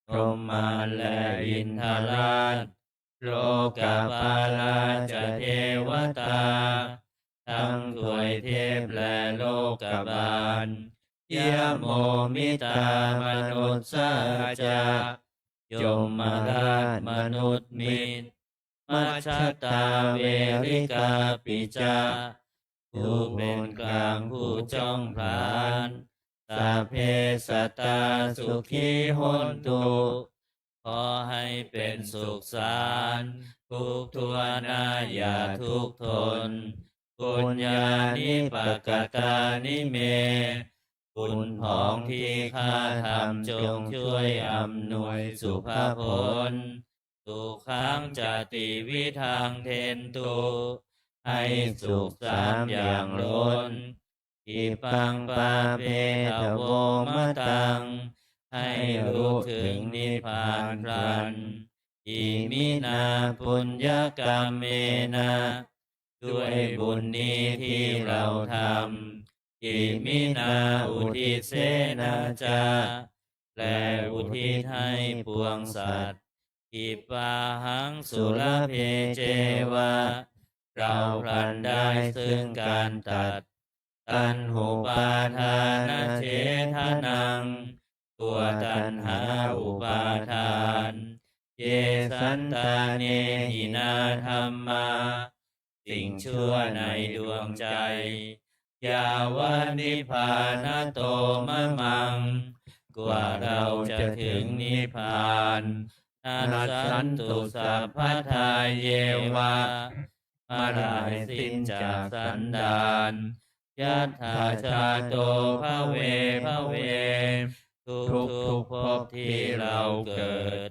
พรหมมาและอินทราช โลกปาลาจะเทวตา ทั้งทวยเทพและโลกบาล ยโมมิตามนุสสาจะ ยมราชมนุษย์มิตร มัชชตาเวริกาปิจะ ผู้เป็นกลางผู้จ้องผลาญ สัพเพสัตตาสุขีโหนตุ ขอให้เป็นสุขสันต์ ทุกทั่วหน้าอย่าทุกข์ทน ปุญญานิปกตานิเม บุญของที่ข้าทำจงช่วยอำนวยสุภผล สุขังจะติวิทังเทนตุ ให้สุขสามอย่างล้น อิปังปาเปทโวมตัง ให้รู้ถึงนิพพานพลัน อิมินาปุญญกรรมเมนะ ด้วยบุญนี้ที่เราทำ อิมินาอุทิเสนะจะ และอุทิศให้ปวงสัตว์ อิปาหังสุลเพเจวะ เราพลันได้ซึ่งการตัด ตัณหุปาทานเฉทนัง ตัวตัณหาอุปาทาน เยสันตาเนหินาธัมมา สิ่งชั่วในดวงใจ ยาวะนิพพานโตมะมัง กว่าเราจะถึงนิพพาน นัสสันตุสัพพทาเยวะ เมื่อไรสิ้นจากสันดาน ยัตถาชาโตภเวภเว ทุกทุกๆภพที่เราเกิด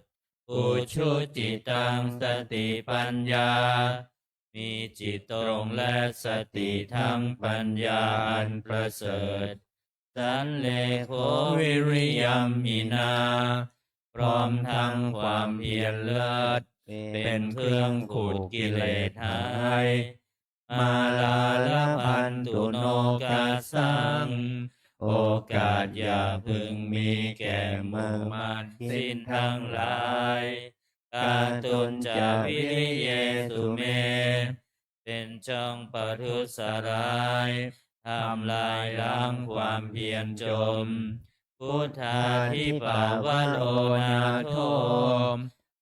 อุชุจิตังสติปัญญา มีจิตตรงและสติทั้งปัญญาอันประเสริฐ สันเลโขวิริยัมหินา พร้อมทั้งความเพียรเลิศ เป็นเครื่องขูดกิเลสหาย มาลาลพันตุโนกาสัง โอกาสอย่าพึงมีแก่หมู่มารสิ้นทั้งหลาย กาตุญจวิริเยสุเม เป็นช่องประทุษร้าย ทำลายล้างความเพียรจม พุทธาธิปาวโรนาโถ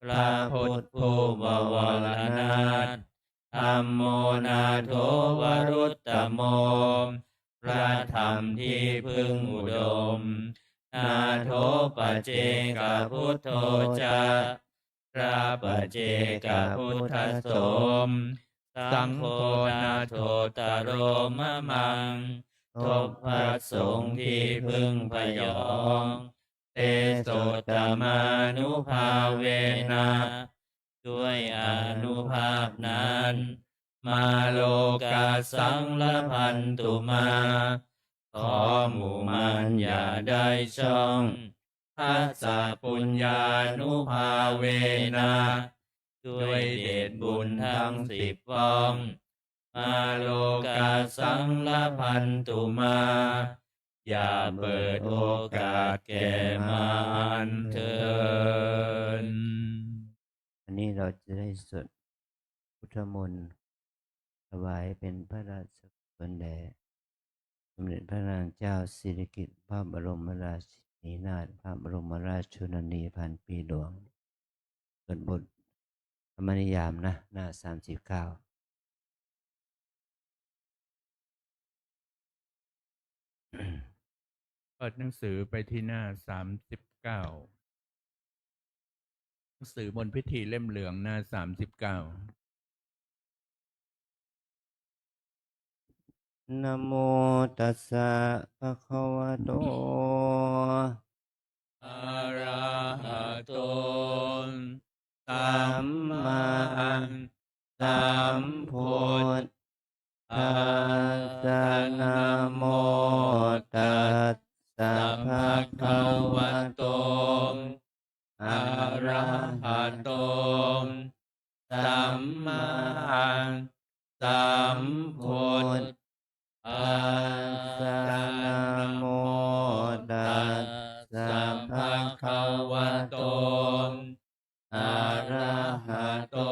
พระพุทธผู้บวรนาถ ธัมโมนาโถวรุตตโม พระธรรมที่พึ่งอุดม นาโถปเจกพุทโธจะ พระปัจเจกพุทธสม สังโฆนาโถตโรมะมัง ทบพระสงฆ์ที่พึ่งพยอง เตโสตมานุภาเวนะ ด้วยอานุภาพนั้น มาโลกาสังลพันตุมา ขอหมู่มารอย่าได้ช่อง ทัสสะปุญญานุภาเวนะ ด้วยเดชบุญทั้งสิบป้อง มาโลกาสังลพันตุมา อย่าเปิดโอกาสแก่มารเถิด อันนี้เราจะได้สวดพุทธมนต์ ถวายเป็นพระราชกุศลแด่สมเด็จพระนางเจ้าสิริกิติ์ พระบรมราชินีนาถ พระบรมราชชนนีพันปีหลวง สวดบทธรรมนิยามนะ หน้าสามสิบเก้า เปิดหนังสือไปที่หน้าสามสิบเก้า หนังสือมนต์พิธีเล่มเหลืองหน้าสามสิบเก้า Namo tassa bhagavato arahato sammāsambuddhassa. Namo tassa bhagavato arahato sammāsambuddhassa. Namo tassa bhagavato arahato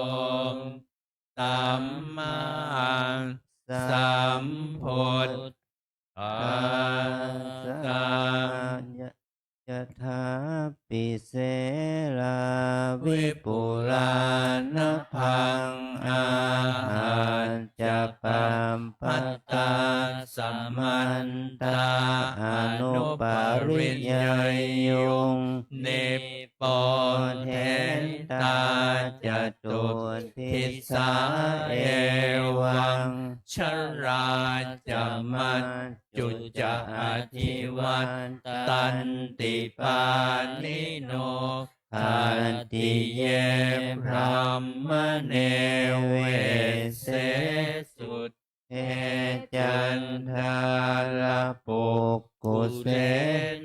sammāsambuddhassa. Yathāpi selā vipulā nabhaṃ, āhaccapabbataṃ samantā anupariyeyyuṃ, nippothentā catuddisā evaṃ jalā ca mac cu ca adhivattanti pāṇino. Khattiye brāhmaṇe vesse sudde caṇḍālapukkuse,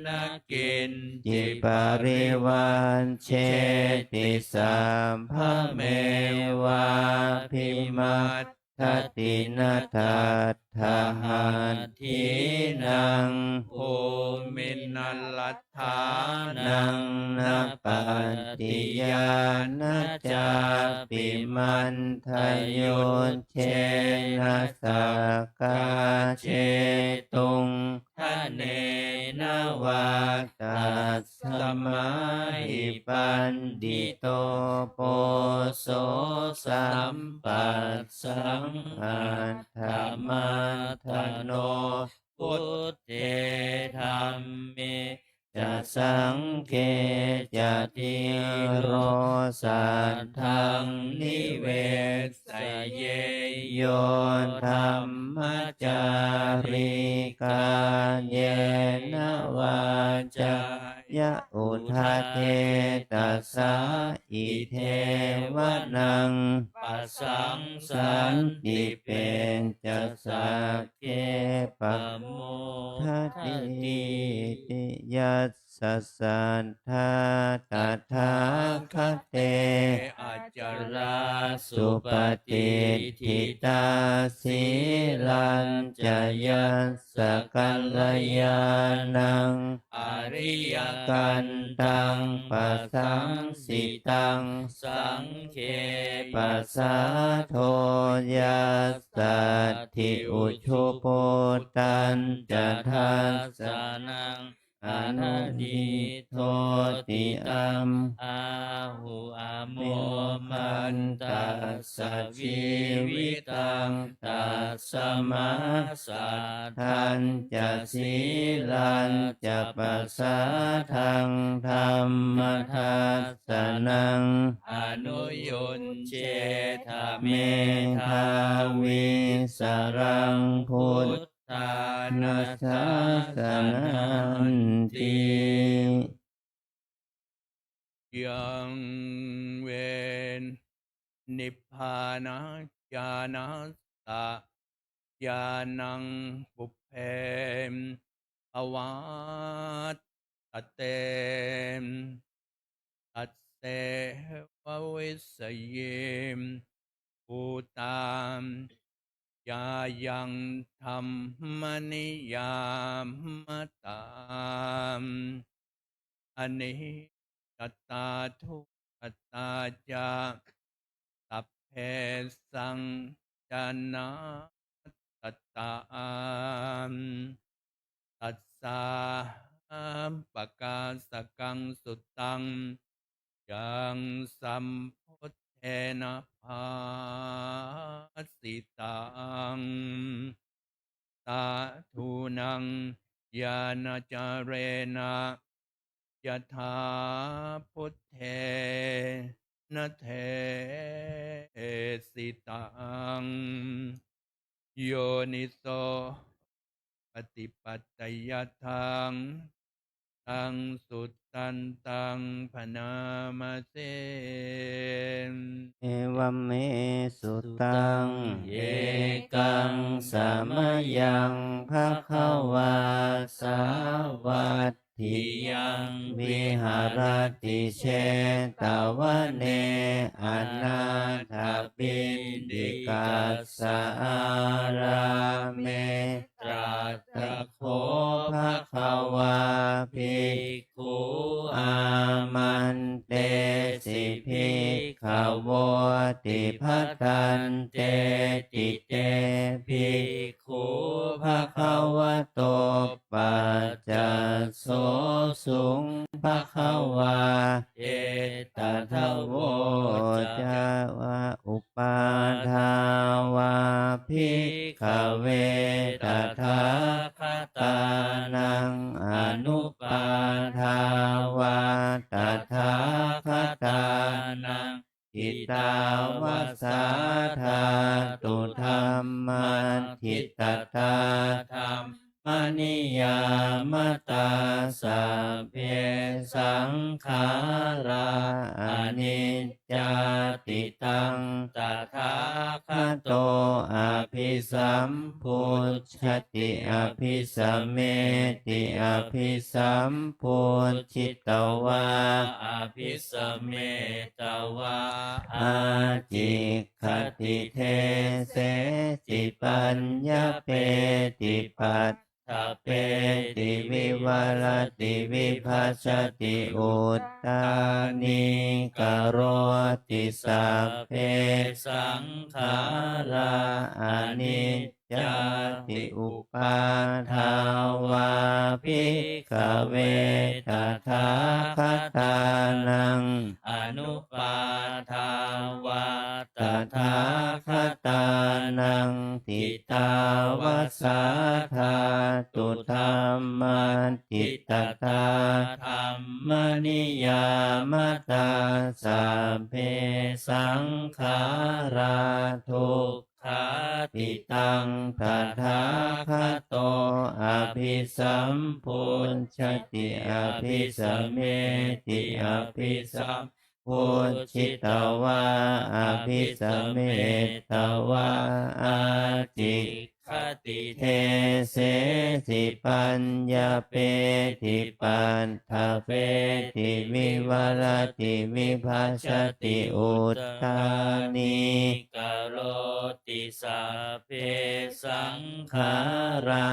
na kiñci parivajjeti sabbamevābhimat dati. Na tattha hatthīnaṃ bhūmiṃ na rathānaṃ na pattiyā, na cāpi manthayuddhena sakkā jetuṃ dhanena vā. Tas- mā hi paṇḍito poso sampassaṃ attamātano, buddhe dhamme ca saṅghe ca dhīro saddhaṃ nives- saye. Yo dhammacārī kāyena vācāya uda cetasā, idheva naṃ pasaṃsanti peca sagge pamodati. Yas- sa saddhā tathāgate acalā supatiṭṭhitā, sīlañca yassa kalyāṇaṃ ariyakantaṃ pasaṃsitaṃ, saṅghe pasādo yassatthi ujubhūtañca dassanaṃ ananītoti. Tam āhu amo bhaṇḍassa jīvitaṃ, tasmā saddhañca sīlañca pasādaṃ dhammadassa- naṃ anuyuñjetha medhāvī saraṃ buddhāna sāsananti. Yaṃ ve nibbānajānassa ñāṇaṃ pubbe bhāvattate, tasseva vissayī bhūtā, yāyaṃ dhammaniyāmatā, aniccatā dukkhatā ca sabbesaṃ jānāthatā. Tassāhapakāsakaṃ suttaṃ yaṃ sambuddhena bhāsitaṃ, sādhūnaṃ ñāṇacarena yathā buddhena desitaṃ. yoniso paṭipattiyattaṃ, taṃ suttantaṃ bhaṇāma se. Evaṃ me sutaṃ. Ekaṃ samayaṃ bhagavā sāvatthiyaṃ viharati jetavane anāthapiṇḍikassa ārāme. Tatra kho bhagavā bhikkhū āmantesi bhikkhavoti. Bhadanteti te bhikkhū bhagavato paccassosuṃ. Bhagavā etadavoca. Uppādā vā bhikkhave tathāgatānaṃ, anuppādā vā tathāgatānaṃ, ṭhitāva sā dhātu dhammaṭṭhitatā dhammaniyāmatā sabbe saṅkhārā aniccāti. Taṃ tathāgato abhisambujjhati abhisameti, abhisambujjhitvā abhisametvā ācikkhati deseti paññapeti paṭṭhapeti vivarati vibhajati uttānīkaroti. Sabbe saṅkhārā aniccāti. Uppādā vā bhikkhave tathāgatānaṃ, anuppādā vā tathāgatānaṃ, ṭhitāva sā dhātu dhammaṭṭhitatā dhammaniyāmatā sabbe saṅkhārā dukkhāti. Taṃ tathāgato abhisambujjhati abhisameti, abhisam bujjhitvā abhisametvā ācikkhati deseti paññapeti paṭṭhapeti vivarati vibhajati uttānīkaroti. Sabbe saṅkhārā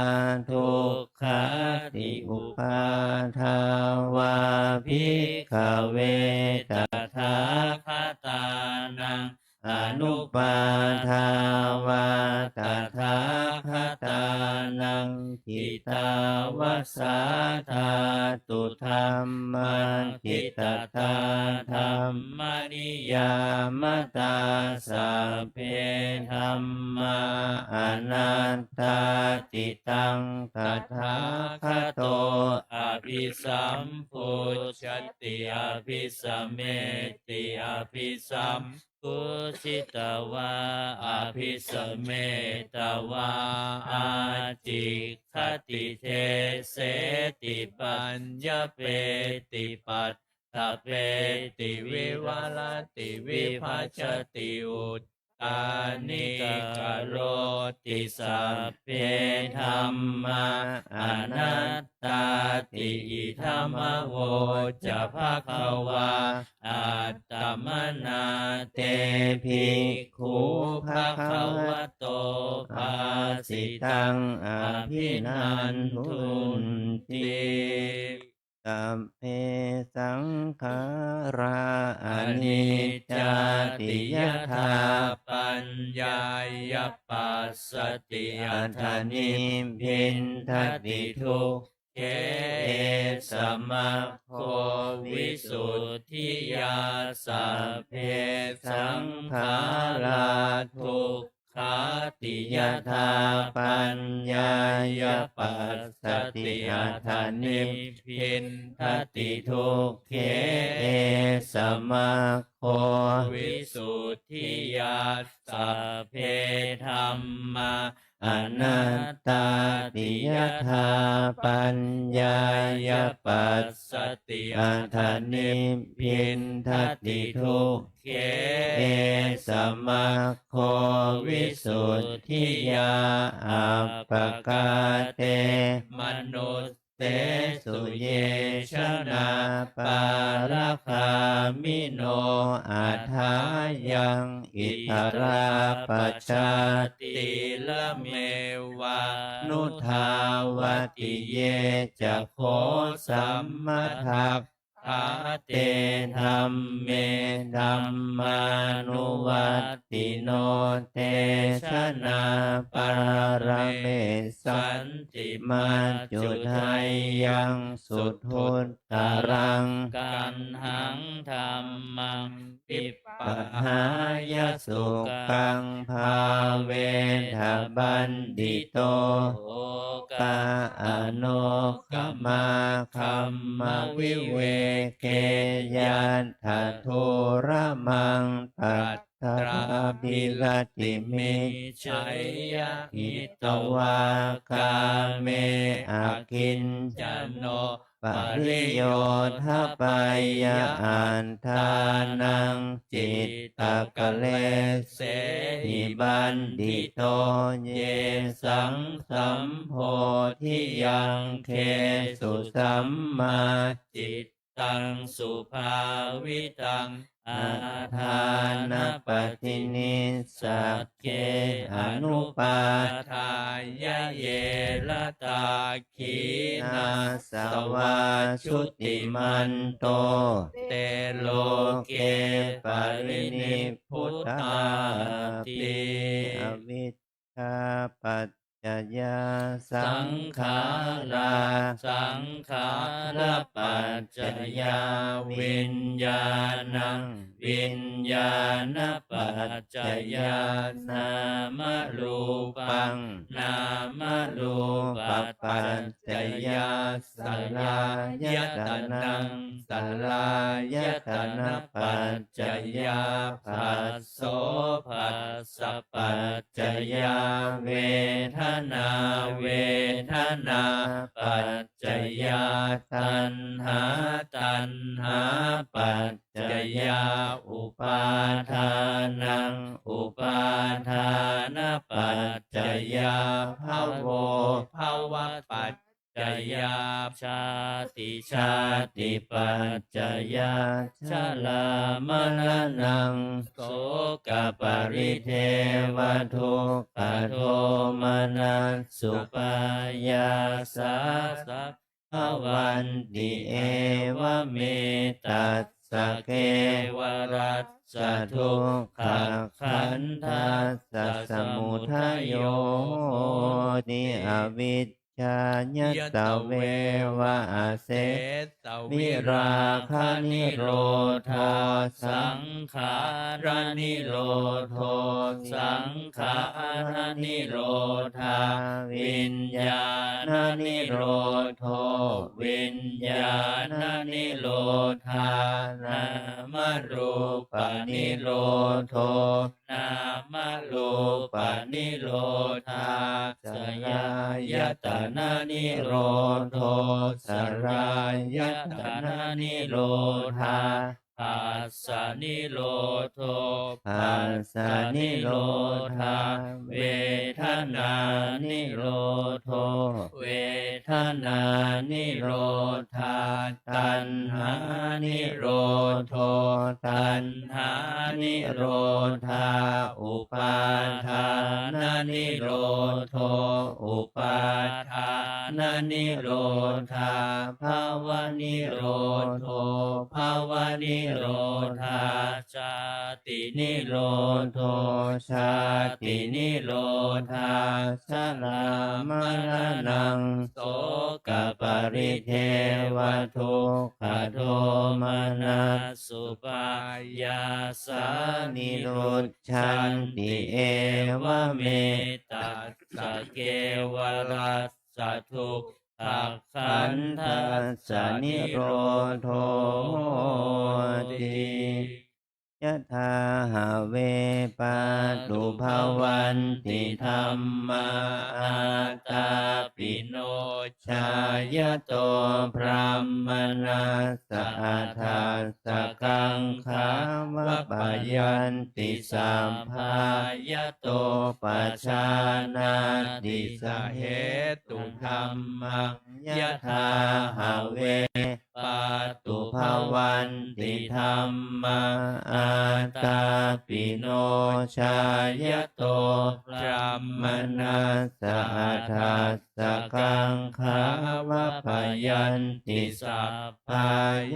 duk khāti. Uppādā vā bhikkhave tathāgatānaṃ, anuppādā vā tathāgatānaṃ, ṭhitāva sā dhātu dhammaṭṭhitatā dhammaniyāmatā, sabbe dhammā anattāti. Taṃ tathāgato abhisambujjhati abhisameti, abhisambujjhitvā abhisametvā ācikkhati deseti paññapeti paṭṭhapeti vivarati vibhajati ut tānīkaroti. Sabbe dhammā anattāti. Idamavoca bhagavā. Attamanā te bhikkhū bhagavato bhāsitaṃ abhinandunti. Sabbe saṅkhārā aniccāti. Yadā paññāya passati, atha nibbindati dukkhe, esa maggo visuddhiyā. Sabbe saṅkhārā duk khāti. Yadā paññāya passati, atha nibbindati dukkhe, esa maggo visuddhiyā. Sabbe dhammā anattāti. Yathā paññāya passati, atha nibbindati dukkhe, esa maggo visuddhiyā appakāte manussesu. Ye janā pāragāmino athāyaṃ itarā pajātīramevānudhāvati, ye ca kho sammadakkhā te dhamme dhammānuvattino, te janā pāramessanti maccudheyyaṃ suduttaraṃ. Kaṇhaṃ dhammaṃ vippahāya sukhaṃ bhāvetha paṇḍito, okā anogkamā kamma viveke yattha dhūramaṃ paṭṭhābhiratimicceyya, hitvā kāme akiñcano pariyodapeyya attānaṃ cittaklesehi paṇḍito, yesaṃ sambodhiyaṅgesu sammā cittaṃ subhāvitaṃ adānapaṭinissagge anupādāya, ye ratā khīṇassavā jutimanto te loke parinibbutāti. Avijjāpaccayā saṅkhārā, saṅkhārapaccayā viññāṇaṃ, viññāṇapaccayā nāmarūpaṃ, nāmarūpapaccayā saḷāyatanaṃ, saḷāyatanapaccayā phasso, phassapaccayā vedanā, vedanāpaccayā taṇhā, taṇhāpaccayā upādānaṃ, upādānapaccayā bhavo, bhavapaccayā jāti, jātipaccayā jarāmaraṇaṃ sokaparidevadukkhadomanassupāyāsā bhavanti. Evametass kevalassa dukkhakhandhassa samudayo hoti, avijjāya tveva asesavirāganirodho saṅkhāranirodho, saṅkhāranirodhā viññāṇanirodho, viññāṇanirodhā nāmarūpanirodho, nāmarūpanirodhā saḷāyatananirodho, saḷāyatananirodhā phassanirodho, phassanirodhā vedanānirodho, vedanānirodhā taṇhānirodho, taṇhānirodhā upādānanirodho, upādānanirodhā bhavanirodho, bhavanirodhā jātinirodho, jātinirodhā jarāmaraṇaṃ sokaparidevadukkhadomanassupāyāsā nirujjhanti. Evametass kevalassa dukkhakhandhassa nirodho hoti. yathā have pātubhavanti dhammā. Ātāpino jāyato brāhmaṇassa adajjaggaṃ gāvapayanti sabbā yato pajānāti sahetu dhammaṃ yathā have pātubhavanti dhammā. Ātāpino jāyato brāhmaṇassa adajjaggaṃ gāvapayanti sabbā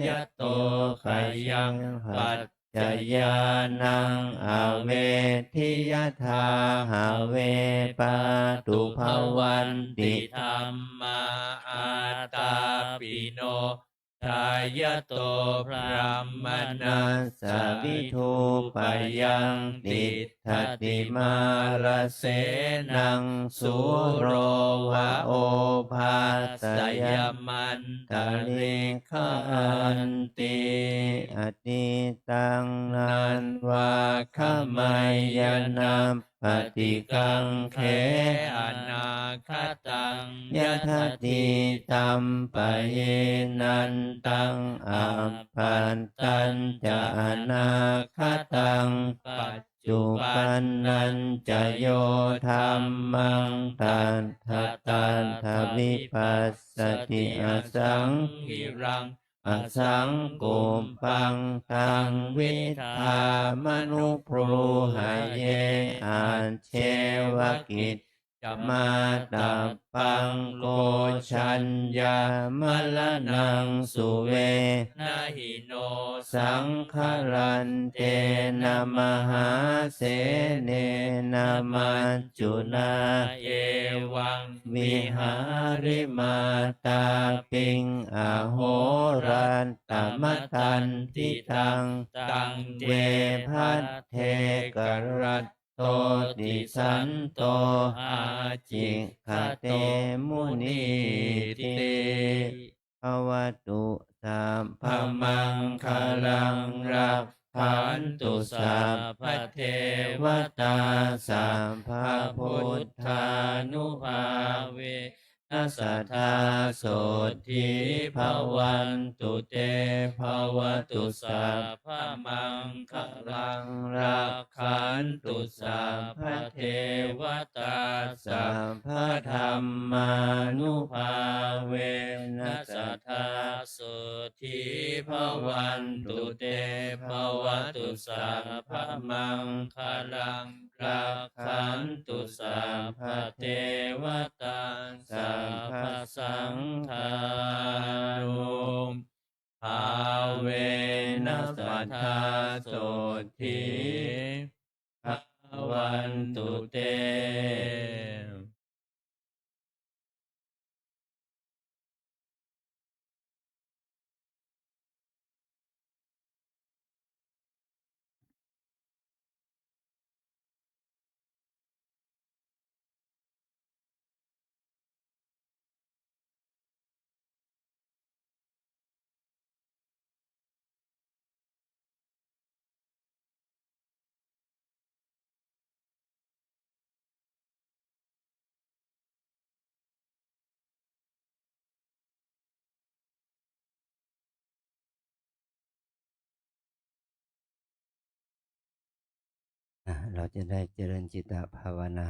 yato khayaṃ paccayānaṃ avedi yathā have pātubhavanti dhammā. Ātāpino jāyato brāhmaṇassa vidhūpayaṃ tiṭṭhati mārasenaṃ, sūro va obhāsayamantarighanti. Atītaṃ nānvāgameyya, nappaṭikaṅkhe anāgataṃ. Yadatītampahīnantaṃ, appattañca anāgataṃ, paccuppannañca yo dhammaṃ, tattha tattha vipassati, asaṃhiraṃ asaṅkuppaṃ. Taṃ viddhā manubrūhaye, ajjeva kiccamātappaṃ. Ko jaññā maraṇaṃ suve, na hi no saṅgarantena, mahāsenena maccunā. Evaṃ vihārimātāpiṃ, ahorattamatanditaṃ, taṃ ve bhaddekarattoti, santo ācikkhate munīti. Bhavatu sabbamaṅgalaṃ, rakkhantu sabbadevatā, sabbabuddhānubhāvena, sadā sotthī bhavantu te. Bhavatu sabbamaṅgalaṃ, rakkhantu sabbadevatā, sabbadhammānubhāvena, sadā sotthī bhavantu te. Bhavatu sabbamaṅgalaṃ, rakkhantu sabbadevatā, sabbasaṅghānubhāvena, sadā sotthī bhavantu te. Nah, เราจะได้เจริญจิตตภาวนา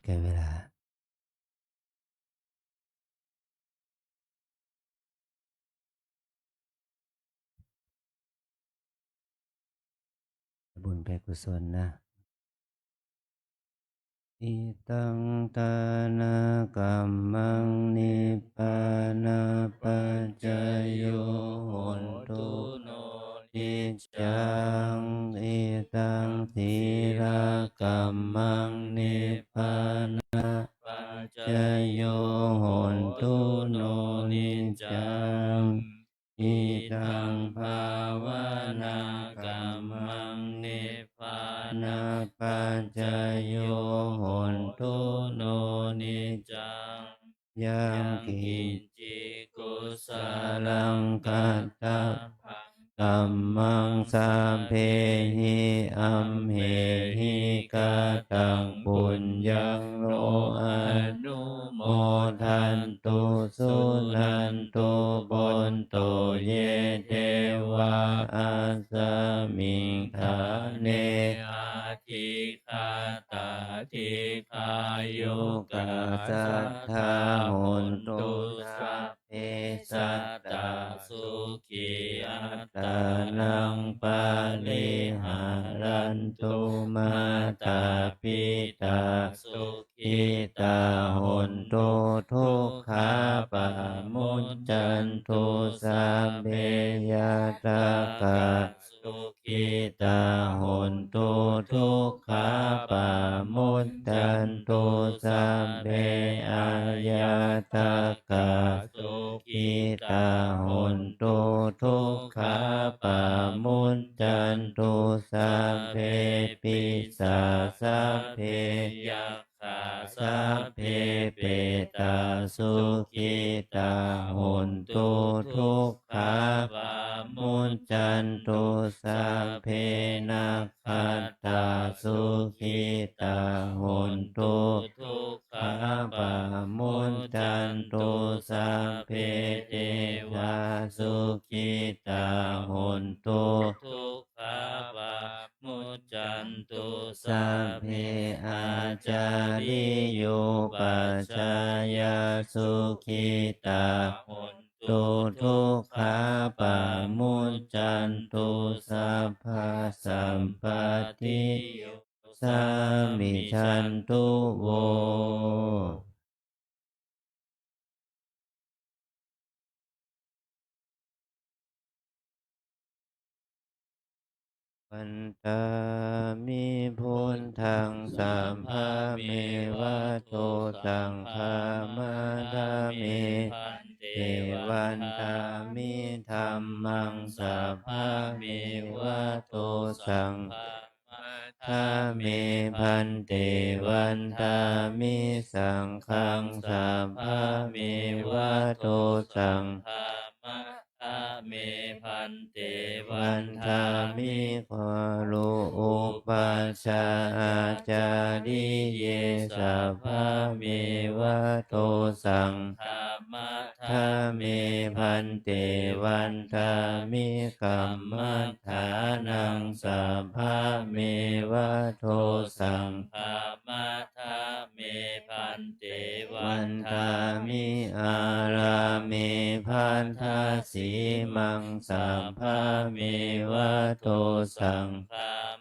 แก่เวลา บุญแผ่กุศลนะ Idaṃ dānakammaṃ nibbānapaccayo hotu no niccaṃ. Idaṃ sīlakammaṃ nibbānapaccayo hotu no niccaṃ. Idaṃ bhāvanākammaṃ nibbānapaccayo hotu no niccaṃ. Yaṃ kiñci kusalaṃ katabbaṃ kammaṃ sabbehi amhehi kataṃ puññaṃ no anumodantu suṇantu bhonto ye devā asmiṃ ṭhāne adhigatā dīghāyukā sadā hontu sabbe sattā sukhī attānaṃ pariharantu. Mātā pitā sukhitā hontu dukkhā pamuccantu sabbe ñātakā sukhitā hontu dukkhā pamuccantu sabbe aññātakā sukhitā hontu dukkhā pamuccantu sabbe pisā sabbe yakkhā sabbe petā sukhitā hontu dukkhā pamuccantu sabbe nakkhattā sukhitā hontu dukkhā pamuccantu sabbe devā sukhitā hontu dukkhā pamuccantu sabbe ācariyūpajjhāyā sukhitā hontu dukkhā pamuccantu sabbasampattiyo samijjhantu vo. Vandāmi buddhaṃ sabbamevato saṅghaṃ vandāmi bhante. Vandāmi dhammaṃ sabbamevato saṅghaṃ vandāmi bhante. Vandāmi saṅghaṃ sabbamevato saṅghaṃ vandāmi bhante. Vandāmi guru upajjhāyācariye sabbamevato saṅghaṃ vandāmi bhante. Vandāmi kamma ṭhānaṃ sabbamevato saṅghaṃ vandāmi bhante. Vandāmi ārāme bhaddasīmaṃ sabbamevato saṅghaṃ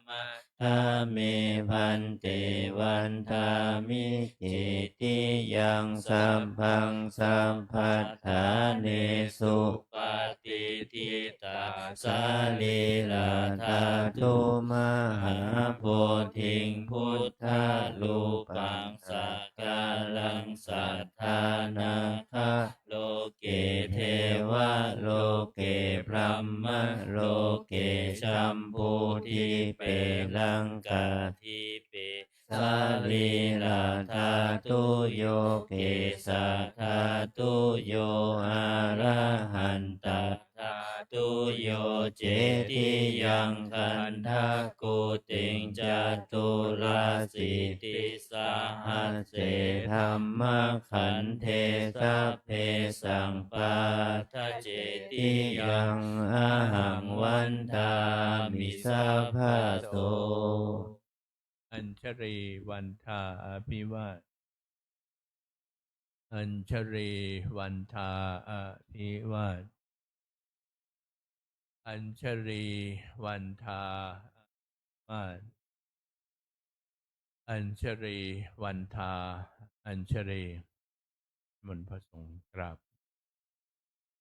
vandāmi bhante. Vandāmi cetiyaṃ sabbaṃ sabbaṭṭhānesu patiṭṭhitā sārīradhātu mahābodhiṃ buddharūpaṃ sakalaṃ satthā nāgā loke devaloke brahmaloke jambudīpe laṅkādīpe sārīradhātuyo kesathātuyo arahantathātuyo cetiyaṃ gandhakutiṃ caturāsītisahas se dhammakkhandhe sabbesaṃ paṭicetiyaṃ ahaṃ vandāmi sabbaso. อัญชลีวันทาอภิวาท Añjalī vandā abhivād. Añjalī vandā abhivād. Añjalī vandā añjalī. นิมนต์พระสงฆ์กราบ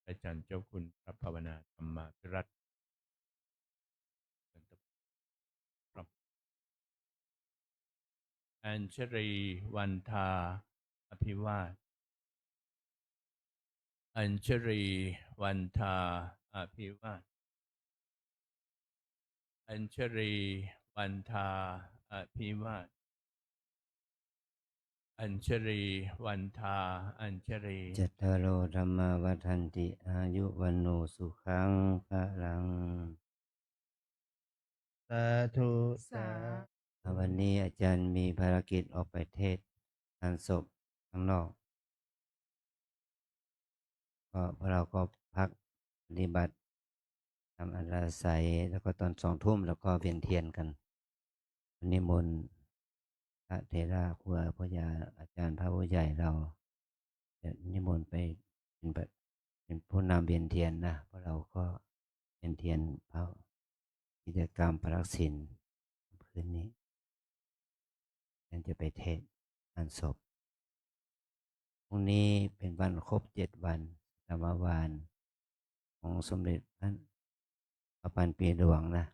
อาจารย์เจ้าคุณพระภาวนาธรรมาภิรัตน์ Añjalī vandā abhivād. Añjalī vandā abhivād. Añjalī vandā abhivād. Añjalī vandā añjalī. Cattāro dhammā vaḍḍhanti, āyu vaṇṇo sukhaṃ balaṃ. Sādhu. สา สาธุ วันนี้อาจารย์มีภารกิจออกไปเทศน์งานศพข้างนอก ก็พวกเราก็พักปฏิบัติตามอัธยาศัย แล้วก็ตอนสองทุ่มเราก็เวียนเทียนกัน นิมนต์พระเถระ ครูบาอาจารย์ พระผู้ใหญ่เรา จะนิมนต์ไปเป็นประ เป็นผู้นำเวียนเทียนนะ พวกเราก็เวียนเทียนพระ กิจกรรมปาลักขิณคืนนี้ อาจารย์จะไปเทศน์งานศพ พรุ่งนี้เป็นวันครบเจ็ดวัน สัตตมวาน ของสมเด็จพระปัณณปีหลวงนะ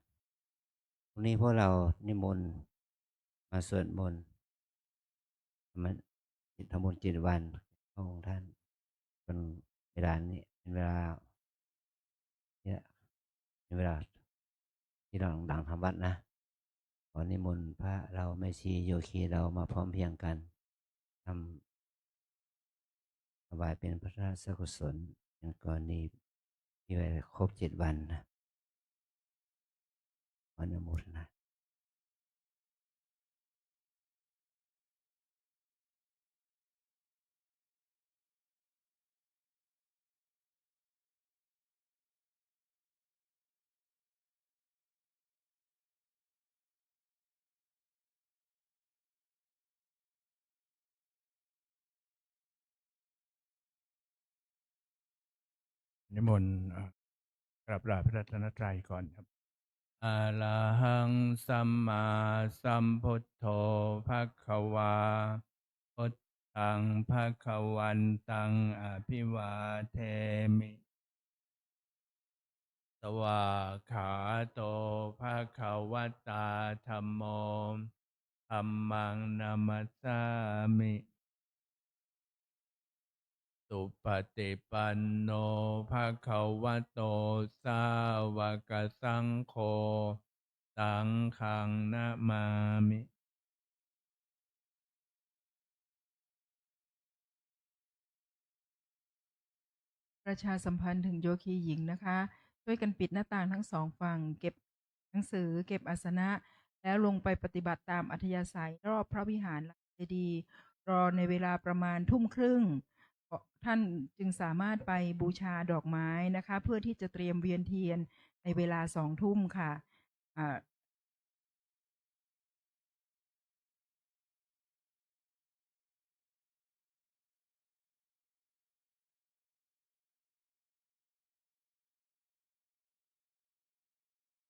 พรุ่งนี้พวกเรานิมนต์มาสวดมนต์ มัน ทำบุญเจ็ดวัน พระองค์ท่าน เป็นเวลานี้ เป็นเวลา เนี่ย เป็นเวลาที่เราหลังทำวัตรนะ ขอนิมนต์พระเรา แม่ชี โยคีเรามาพร้อมเพรียงกัน ทำ ถวายเป็นพระราชกุศล เป็นกรณีที่ว่าครบเจ็ดวันนะ ขออนุโมทนา นิมนต์ เอ่อ กราบลาพระรัตนตรัยก่อนครับ Arahaṃ sammāsambuddho bhagavā, buddhaṃ bhagavantaṃ abhivādemi. Svākkhāto bhagavatā dhammo, dhammaṃ namassāmi. Supaṭipanno bhagavato sāvakasaṅgho, saṅghaṃ namāmi. ประชาสัมพันธ์ถึงโยคีหญิงนะคะ ช่วยกันปิดหน้าต่างทั้งสองฝั่ง เก็บหนังสือ เก็บอาสนะ แล้วลงไปปฏิบัติตามอัธยาศัยรอบพระวิหารลานเจดีย์ รอในเวลาประมาณทุ่มครึ่ง ท่านจึงสามารถไปบูชาดอกไม้นะคะ เพื่อที่จะเตรียมเวียนเทียนในเวลาสองทุ่มค่ะ อ่า